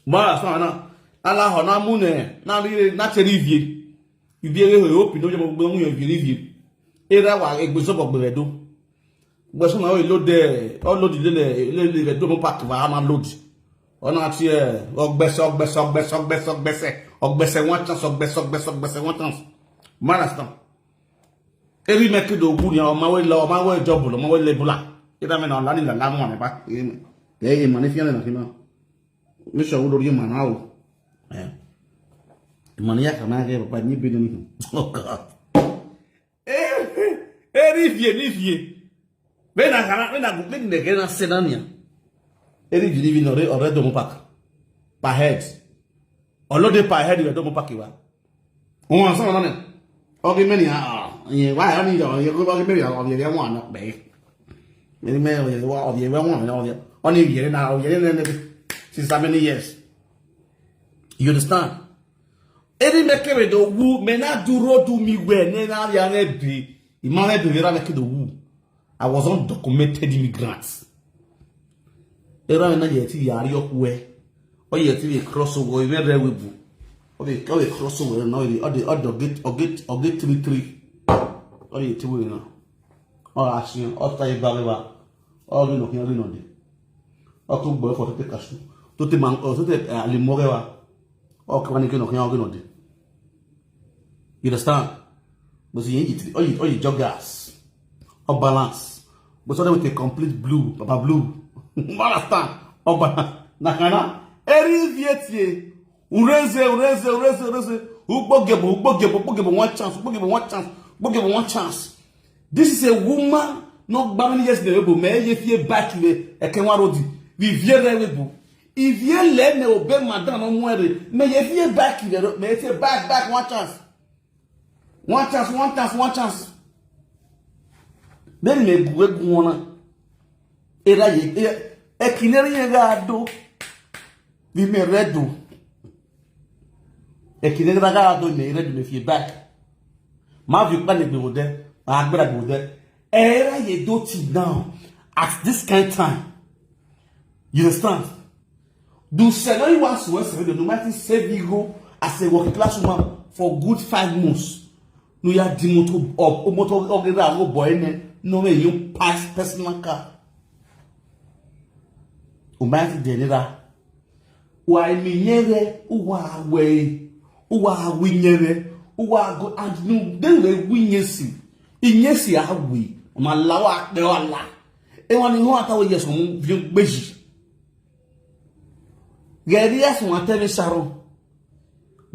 Ma sa na. Ala ho na mu ne. Na ri na te ri vie. Ibi e ho opi no je mo gbe mu ye vie ri vie. Era wa egbe so bo gbe do. Gbe so na o load e. O load le le le le do mo park wa na load. Ona ti e ogbese ogbese ogbese ogbese ogbese ogbese one chance ogbese ogbese ogbese one chance. Marastan. Eri me kido gu ni o ma we lo ma we job lo ma we le bula. Ida me na la ni la la mo ne ba. E e ma ni fi na fi na. Mi so wo do ri ma na o. Eh. Ma ni ya ka ma ke ba ni bi ni. Oh God. Eri vie ni vie. Be na kana be na be ni ke na senania. Eri vie ni vie no re ore do mo park. Per head. Olo de per head we do mo park wa. Won so na ne. Ogi meni a. Ye wa ya ni yo ye ko ogi meni a ogi ye won no be. Meni me ogi wa ogi we won no ogi. Oni ye na ogi ne ne. Since how many years? You understand? Eri me ke we do wu me na duro du mi we ne na ya ne bi. Ima me bi ra me ke do wu. I was undocumented immigrant. Era na ye ti ya ri okwe. All your thing dey cross over, you wear red webu. All the all the cross over now, all the all the all the get all get all get three three. All the three now. All action, all tie barrier. All the no can no dey. All come boy for to take cashew. To take man, oh, to take alimore wa. All come and no can no dey. You understand? But you eat all you all you joggers. All balance. But so with a complete blue, papa blue. You understand? All balance. Na kana. Eri vietie. Ureze, ureze, ureze, ureze. Ugbogebo, ugbogebo, ugbogebo, one chance, ugbogebo, one chance, ugbogebo, one chance. This is a woman, no gbamani yes ne ebo, me ye fie back we, eke wa rodi. We vie re we bu. If ye le me obe madam no mwere, me ye fie back we, me ye fie back, back, one chance. One chance, one chance, one chance. Then me gwe gwana. Era ye, e, e kinere ye ga do. Bi me redo. E kinere ga do me redo me fie back. Ma vi pa ne gbe wo de, ma gbera gbe wo de. Era ye do ti now. At this kind time. You understand? Do sɛ na you want to sɛ no might save you go as a working class woman for good five months. No ya di moto up moto ogera go boy ne no me you pass personal car. O might de ne da. Wa mi nyere uwa we uwa wi nyere uwa go and no de le wi nyesi. Inyesi awi ma lawa pe wala. E wa ni ho atawo yeso mu vi gbeji. Gẹ̀rí ẹ̀sùn àtẹ́mi ṣàrọ̀.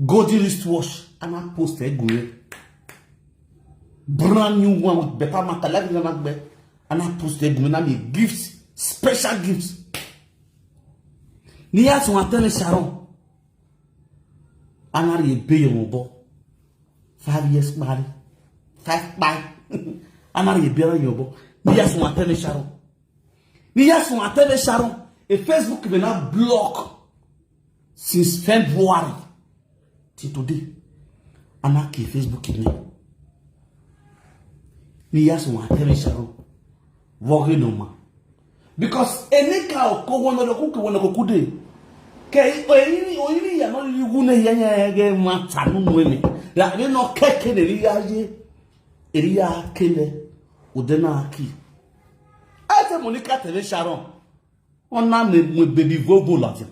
Golden wristwatch, ana post ẹ̀gùn rẹ̀. Brand new one with better matter, like you know, ana post ẹ̀gùn rẹ̀, na mi gift, special gift. Ní ẹ̀sùn àtẹ́mi ṣàrọ̀. Ana rí ebe yẹn wọ́n bọ́. Five years parí. Five parí. Ana rí ebe yẹn wọ́n bọ́. Ní ẹ̀sùn àtẹ́mi ṣàrọ̀. Ni ya sun atebe sharon e Facebook be na block since February till today. Ana ke Facebook ni ni ya sun atebe sharon. Voge no ma because enika oko wono do kuke wono kokude ke oyini oyini ya no yugu ne ya ya ge ma tanu nwene la be no keke ne ri ya ye ri ya kele udena aki. Ete Monica tebe sharon. Ona mwe mwe baby vovo ladian.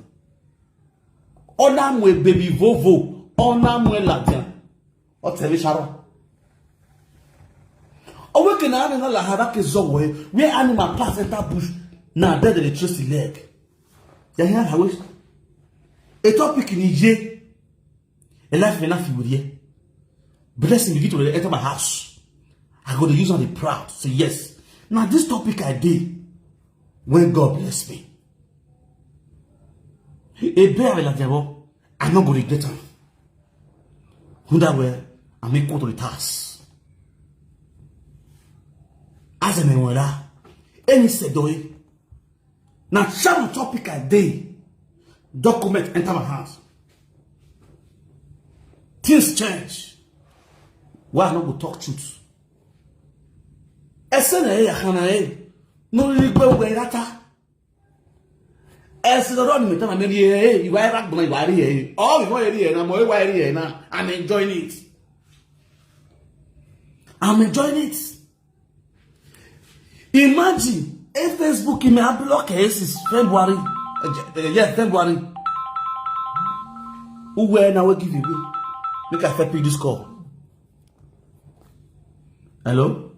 Ona mwe baby vovo. Ona mwe ladian. O tebe sharon. Owe ke na ane na la hara ke zo we where animal pass enter bush. Na there they trace the leg. Ya ya hawe. A topic ni ye. A life may not feel with ye. Blessing begin to enter my house. I go to use on the proud. Say yes. Now this topic I did when God bless me. Ebe a la devil, I no go regret am. Who that way, I'm equal to the task. As a menwela, any sedoy. Now, some topic I day, document enter my house. Things change. Why I no go talk truth? Ese na ya kana e. No really go where that. Ese no don me tell me eh, you why rock na you are here. Oh, you why here na mo why here na. I'm enjoying it. I'm enjoying it. Imagine if Facebook email block her since February. Uh, yeah, February. Who were now give you? Make I pick this call. Hello?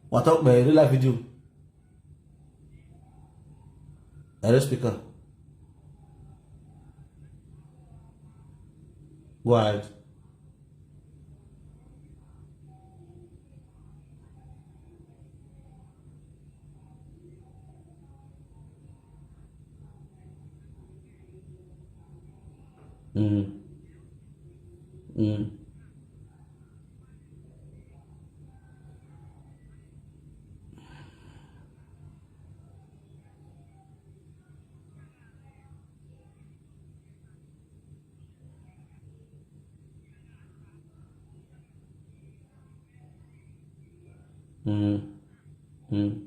What up, man? Real life video. Hello, speaker. Go ahead. Mm. Mm. Mm. Mm.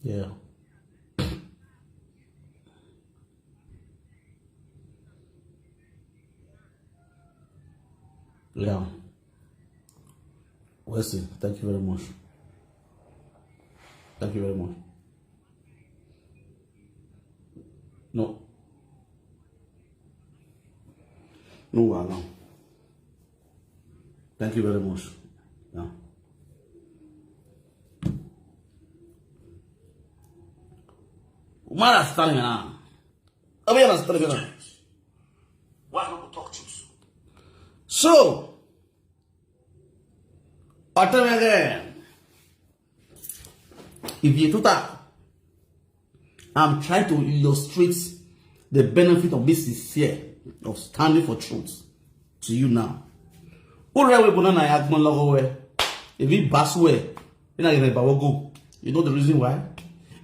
Yeah. Yeah. Wesley, thank you very much. Thank you very much. No. No, wow, no. Thank you very much. Yeah. Umar Asitari na. Obi Asitari na. Why not talk truth? So, I'll tell you again. If you do that, I'm trying to illustrate the benefit of being sincere, of standing for truth to you now. Ore we bona na ya gbon logo we. If he pass we, you know you go. You know the reason why?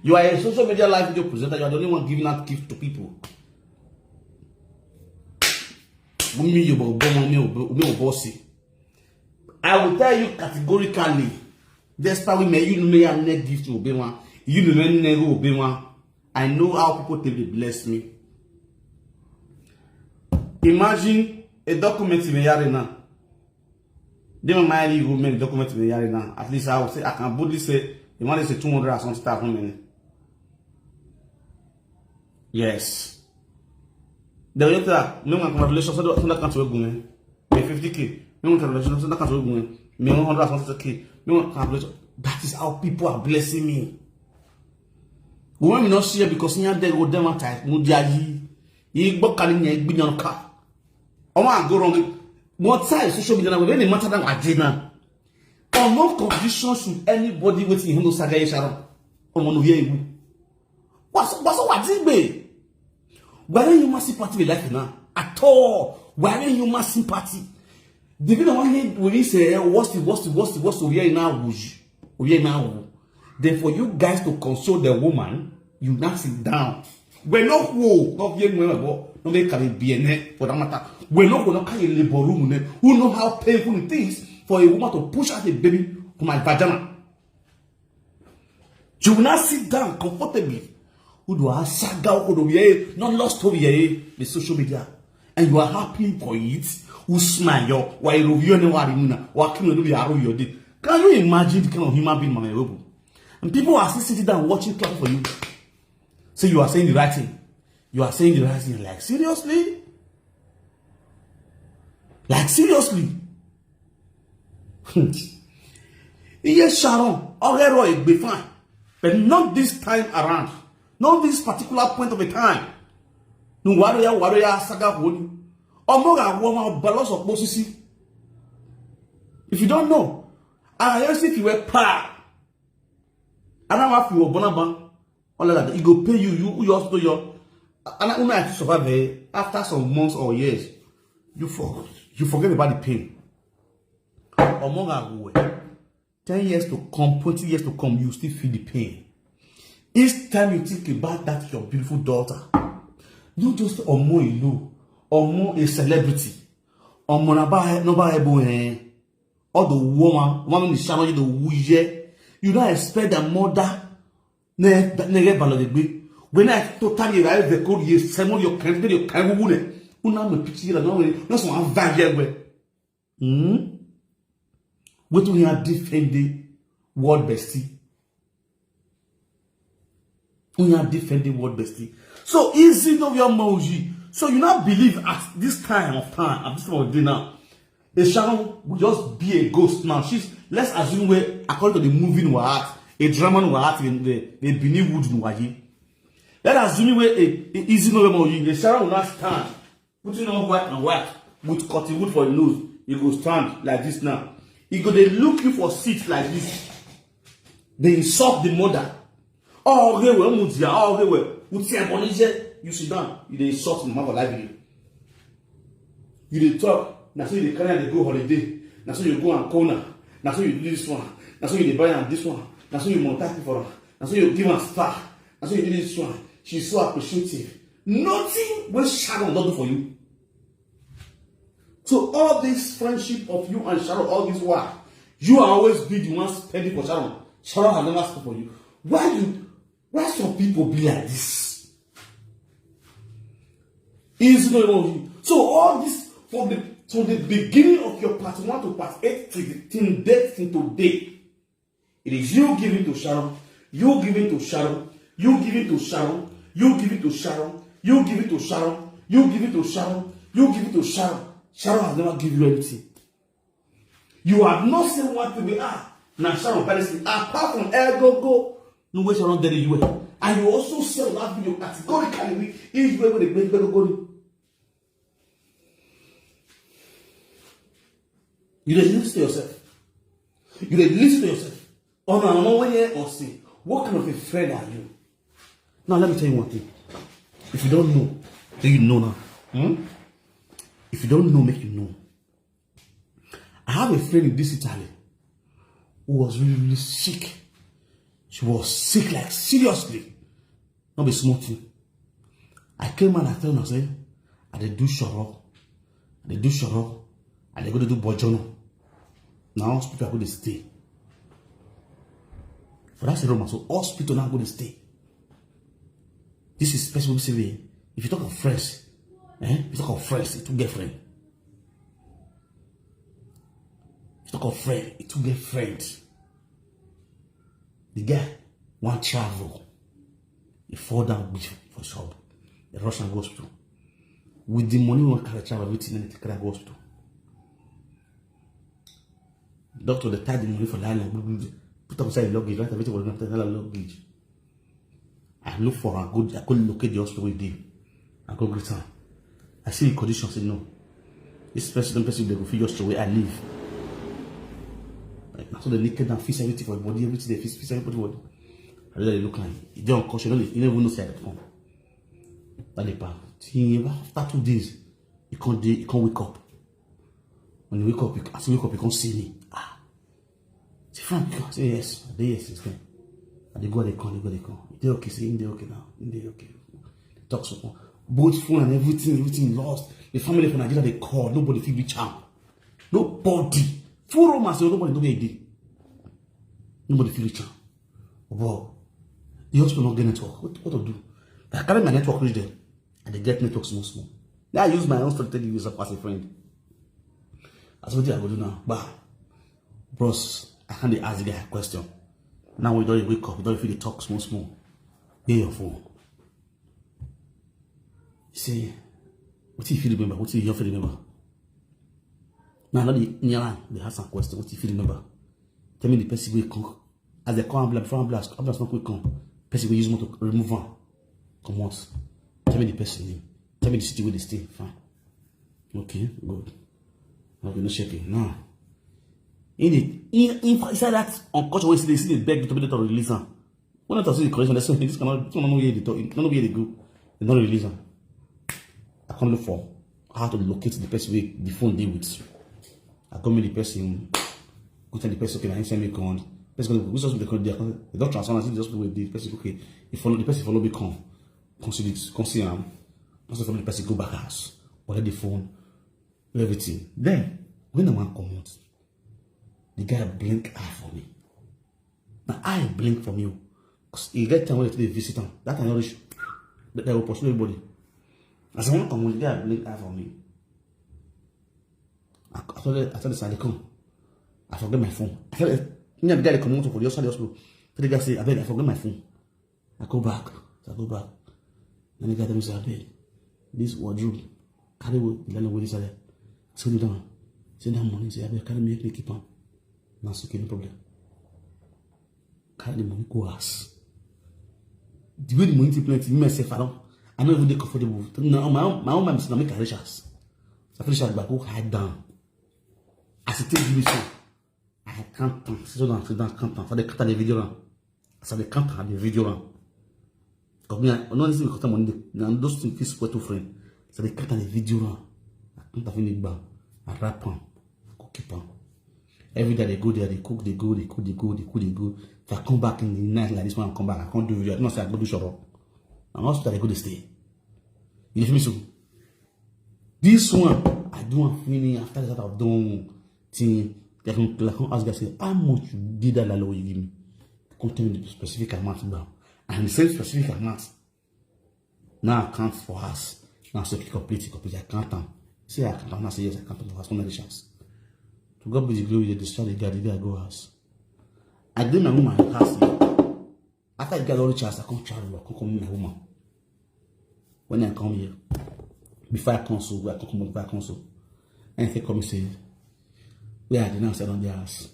You are a social media live video presenter. You are the only one giving out gift to people. Umi you bo bo mi o bo si. I will tell you categorically. Despite we may you may have net gift to obey one. You may never obey one. I know how people take dey bless me. Imagine a document in a year now. They don't mind you make document in a year now. At least I will say I can boldly say the man is a two hundred or something thousand money. Yes. The way that no one congratulations on that country women. Me fifty K. No one congratulations on that country women. Me one hundred or something K. No one congratulations. That is how people are blessing me. When we not share because you are there with them at times, Mujayi. You book calling you been on car. Oh my go wrong. What side social media now? When the matter that I did now. On no condition should anybody waiting him no saga Sharon. Omo no hear you. What's what's what this be? Why don't you must sympathy with life now? At all. Why don't you must sympathy? The people want him when he say what's the what's the what's the what's the we are now. We are now. Then for you guys to console the woman, you not sit down. We no who, not hear me, but no make can be for that matter. We no go no carry labor room ne. Who know how painful it is for a woman to push out a baby from my vagina? You will not sit down comfortably. Who do I saga who do we not lost over here the social media. And you are happy for it. Who smile yo? Why you ne wari muna? Why can you do your day? Can you imagine the kind of human being, my people? And people are still sitting down watching clap for you. So you are saying the right thing. You are saying the right thing. Like, seriously? Like, seriously? Hmm. Yes, Sharon, Orero Egbe fine. But not this time around. Not this particular point of a time. No, Waroya, Waroya, Saga Honi. Omoga, Woma, Balos of Mosisi. If you don't know, I hear if you were pa. And I'm after you, Bonaba. All of that. It go pay you, you, you also your. And I, I survive eh, after some months or years. You for, you forget about the pain. Omoga, ten years to come, twenty years to come, you still feel the pain. Each time you think about that, your beautiful daughter, not just Omo Ilu, Omo a celebrity, Omo Naba, Naba Ebo, eh? All the woman, woman in the shower, you the wuye. You don't expect the mother, ne, ne, ne, balogbe. When I totally arrive, the code, you send your kind, your kind of woman. Una me picture, no, no, so I'm very well. Hmm? Wetin we are defending world bestie. We are defending world bestie. So easy no your emoji. So you not believe at this time of time, at this time of day now, the shadow will just be a ghost now. She's, let's assume we according to the movie in Wahat, a drama in Wahat in the, the Benin wood in Waji. Let's assume we a, a easy no emoji. The shadow will not stand. Putting on white and white with cutting wood for the nose, you go stand like this now. You go they look you for seat like this. They insult the mother. Oh, okay, well, Mutia, oh, okay, well, Mutia, Bonije, you sit down. You they insult the mother like you. You they talk. Now so you carry they go holiday. Now so you go and corner. Now so you do this one. Now so you dey buy am this one. Now so you monetize for her. Now so you give her star. Now so you do this one. She's so appreciative. Nothing wey Sharon don do for you. So all this friendship of you and Sharon, all this while, you are always be the one spending for Sharon. Sharon has never spent for you. Why you Why some people be like this? Is no. So all this from the from the beginning of your part one to part eight till the till date till today, it is you giving to Sharon, you giving to Sharon, you giving to Sharon, you giving to Sharon, you giving to Sharon, you giving to Sharon, you giving to Sharon. Sharon has never given you anything. You have not seen one thing wey, ah, na Sharon buy this thing. Apart from Egogo, no wey Sharon did you well. And you also sell that video categorically with Israel wey dey make Egogo ni. You dey listen to yourself. You dey listen to yourself. Ọ̀nà àwọn wẹ́yẹ ọ̀sìn. What kind of a friend are you? Now let me tell you one thing. If you don't know, then you know now. Hmm? If you don't know, make you know. I have a friend in this Italy who was really, really sick. She was sick, like, seriously. Not be small thing. I came and I tell her, say, I dey do shoro. I dey do shoro. I dey go to do bojono. Now hospital I go dey stay. For that room, so hospital now go dey stay. This is special. Say, if you talk of friends, eh? If you talk of friends, it will get friend. If you talk of friend, it will get friend. The guy want travel. He fall down beach for shop. They rush and go hospital. With the money, one carry travel, everything, and they carry go hospital. Doctor, they tie the money for nylon, put up inside the luggage, right? Everything was not inside the luggage. I look for her, go, I go locate the hospital with them. I go greet her. I see the condition, say no. This person, person they go fit just throw away. I leave. Like, na so they naked and fix everything for the body, everything they fix, fix everybody body. I really look like, he dey unconscious, you don't even know say I come. That the pa. Till after two days, he can't dey, he can't wake up. When he wake up, he, as he wake up, he can't see me. Ah. Say, Frank, you come? Say, yes. I dey, yes, it's fine. I dey go, they come, they go, they come. They okay, say, they okay now. They okay. They talk so much. Both phone and everything, everything lost. The family from Nigeria, they call. Nobody fit reach am. Nobody. Full room, I say, nobody, nobody dey. Nobody fit reach am. But the hospital no get network. What, what to do? I carry my network reach there. I dey get network small, small. Now I use my own story to take you as a friend. As what I go do now? Bah, bros, I can't dey ask the guy a question. Now we don't wake up, we don't feel the talk small, small. Hear your phone. Say, what if you remember? What if you remember? Now, not the near, they ask some question. What if you remember? Tell me the person will come. As they come, ambulance, before ambulance, ambulance not quick come. Person will use motor, remove one. Come on. Tell me the person name. Tell me the city where they stay. Fine. Okay, good. Okay, no shaking. Now, in the, in, in, inside that unconscious way, they see the beg to be to release am. When I talk to the correction, that's this cannot, this cannot know where they talk, cannot know where they go. They don't release am. I come look for how to locate the person wey the phone dey with. I come meet the person, go tell the person, okay, na him send me come. Person go, which hospital they come, they come, they don transfer am, see the hospital wey dey, the person, okay, he follow, the person follow me come. Come see the, come see am. Person follow the person go back house, collect the phone, everything. Then, when the man comot, the guy blink eye for me. Na eye blink for me o. 'Cause e get time wey dey visit am. That time no reach. But they go pursue everybody. As I wan comot, the guy blink eye for me. I, I tell the, I tell the side, come. I forget my phone. I tell the, me and the guy dey comot for the other side of the hospital. Tell the guy say, abeg, I forget my phone. I go back. I go back. Then the guy tell me say, abeg, this wardrobe, carry with the landlord wey dey inside there. I say, no, that one. Say that money, say, abeg, carry me, make me keep am. Na so, okay, no problem. Carry the money go house. The way the money take plenty, me myself, I don't, I no even dey comfortable. Now my own, my own mind is na make I reach house. I finish house, I go hide down. As it take me so, I count am, sit down, sit down, count am. So they count am, the video am. As I dey count am, the video am. 'Cause me, I no need to count am money. Na those things fit spoil two friend. So they count am, the video am. I count am, finish, bam. I wrap am. I go keep am. Every day they go there, they cook, they go, they cook, they go, they cook, they go. If I come back in the night like this, when I come back, I can't do video. I don't say I go do shop. I'm hospital, they go, they stay. You feel me so? This one, I do one feeling after that I've done thing. They can, they can ask, I say, how much did that lalo you give me? Come tell me the specific amount now. And the same specific amount. Now I count for house. Now I say, "Okay, complete, complete." I count am. Say I count am. Now I say, "Yes, I count am for house." Come reach house. To God be the glory, they discharge the guy, the guy go house. I dey my woman house here. After the guy don reach house, I come travel, I come come meet my woman. When I come here, before I come so, where I come comot, before I come so, and he come say, "Where I dey now?" Say, "I don dey house."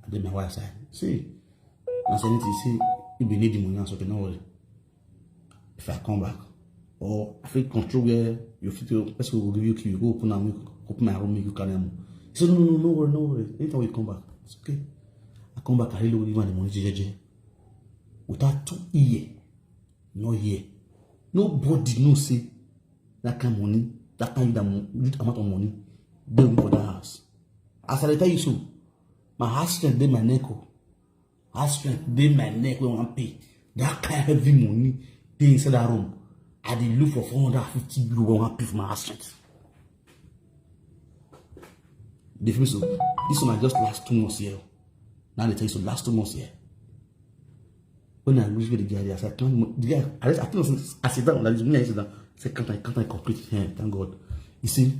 I dey my wife side. See, I say, "Anything?" Say, "If you need the money now, so okay, no worry. If I come back, or I fit control where you fit, person go give you key, you go open am, make you open my room, make you carry am." He say, "No, no, no, no worry, no worry. Anytime you come back, it's okay." I come back, I really give am the money, jejeje. Without two year, no year, nobody know say that kind money, that kind of mo-, huge amount of money, dey for that house. As I dey tell you so, my heart strength dey my neck o. Heart strength dey my neck wey I wan pay. That kind heavy money dey inside that room. I dey look for four hundred and fifty euro wey I wan pay for my heart strength. Dey feel me so? This one na just last two months here. Now I dey tell you so, last two months here. When I reach where the guy dey, I say, "Thank God." The guy, I, I think I sit down like this. When I sit down, I say, "Can't I, can't I complete?" Hey, thank God. He say,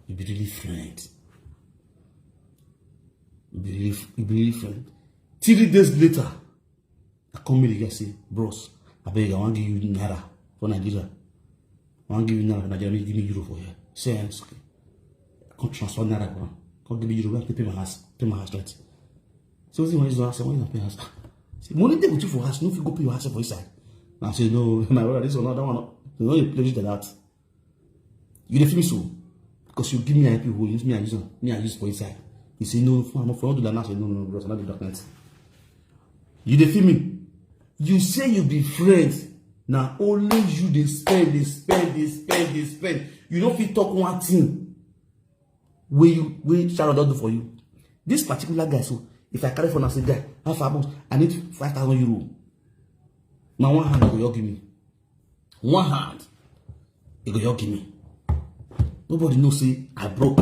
"You be really friend. You be really, you be really friend." Three days later, I come meet the guy, say, "Bros, abeg, I wan give you naira for Nigeria. I wan give you naira for Nigeria, make you give me euro for here." Say, "Eh, it's okay." I come transfer naira for am. Come give me euro, make I pay my house, pay my house rent. So wetin you wan use house? Why you wan pay house? Ah, say, "Money dey with you for house, you no fit go pay your house for inside." I say, "No, my brother, this one, no, that one, no. You no dey play with that." You dey feel me so? Because you give me I P O, you use me, I use am, me, I use for inside. He say, "No, for, for, don't do that." Now I say, "No, no, no, bros, I no do that kind thing." You dey feel me? You say you be friends, na only you dey spend, dey spend, dey spend, dey spend. You no fit talk one thing wey you, wey Sharon don do for you. This particular guy, so if I carry phone and say, "Guy, how far much? I need five thousand euro." Na one hand you go just give me. One hand, you go just give me. Nobody know say I broke.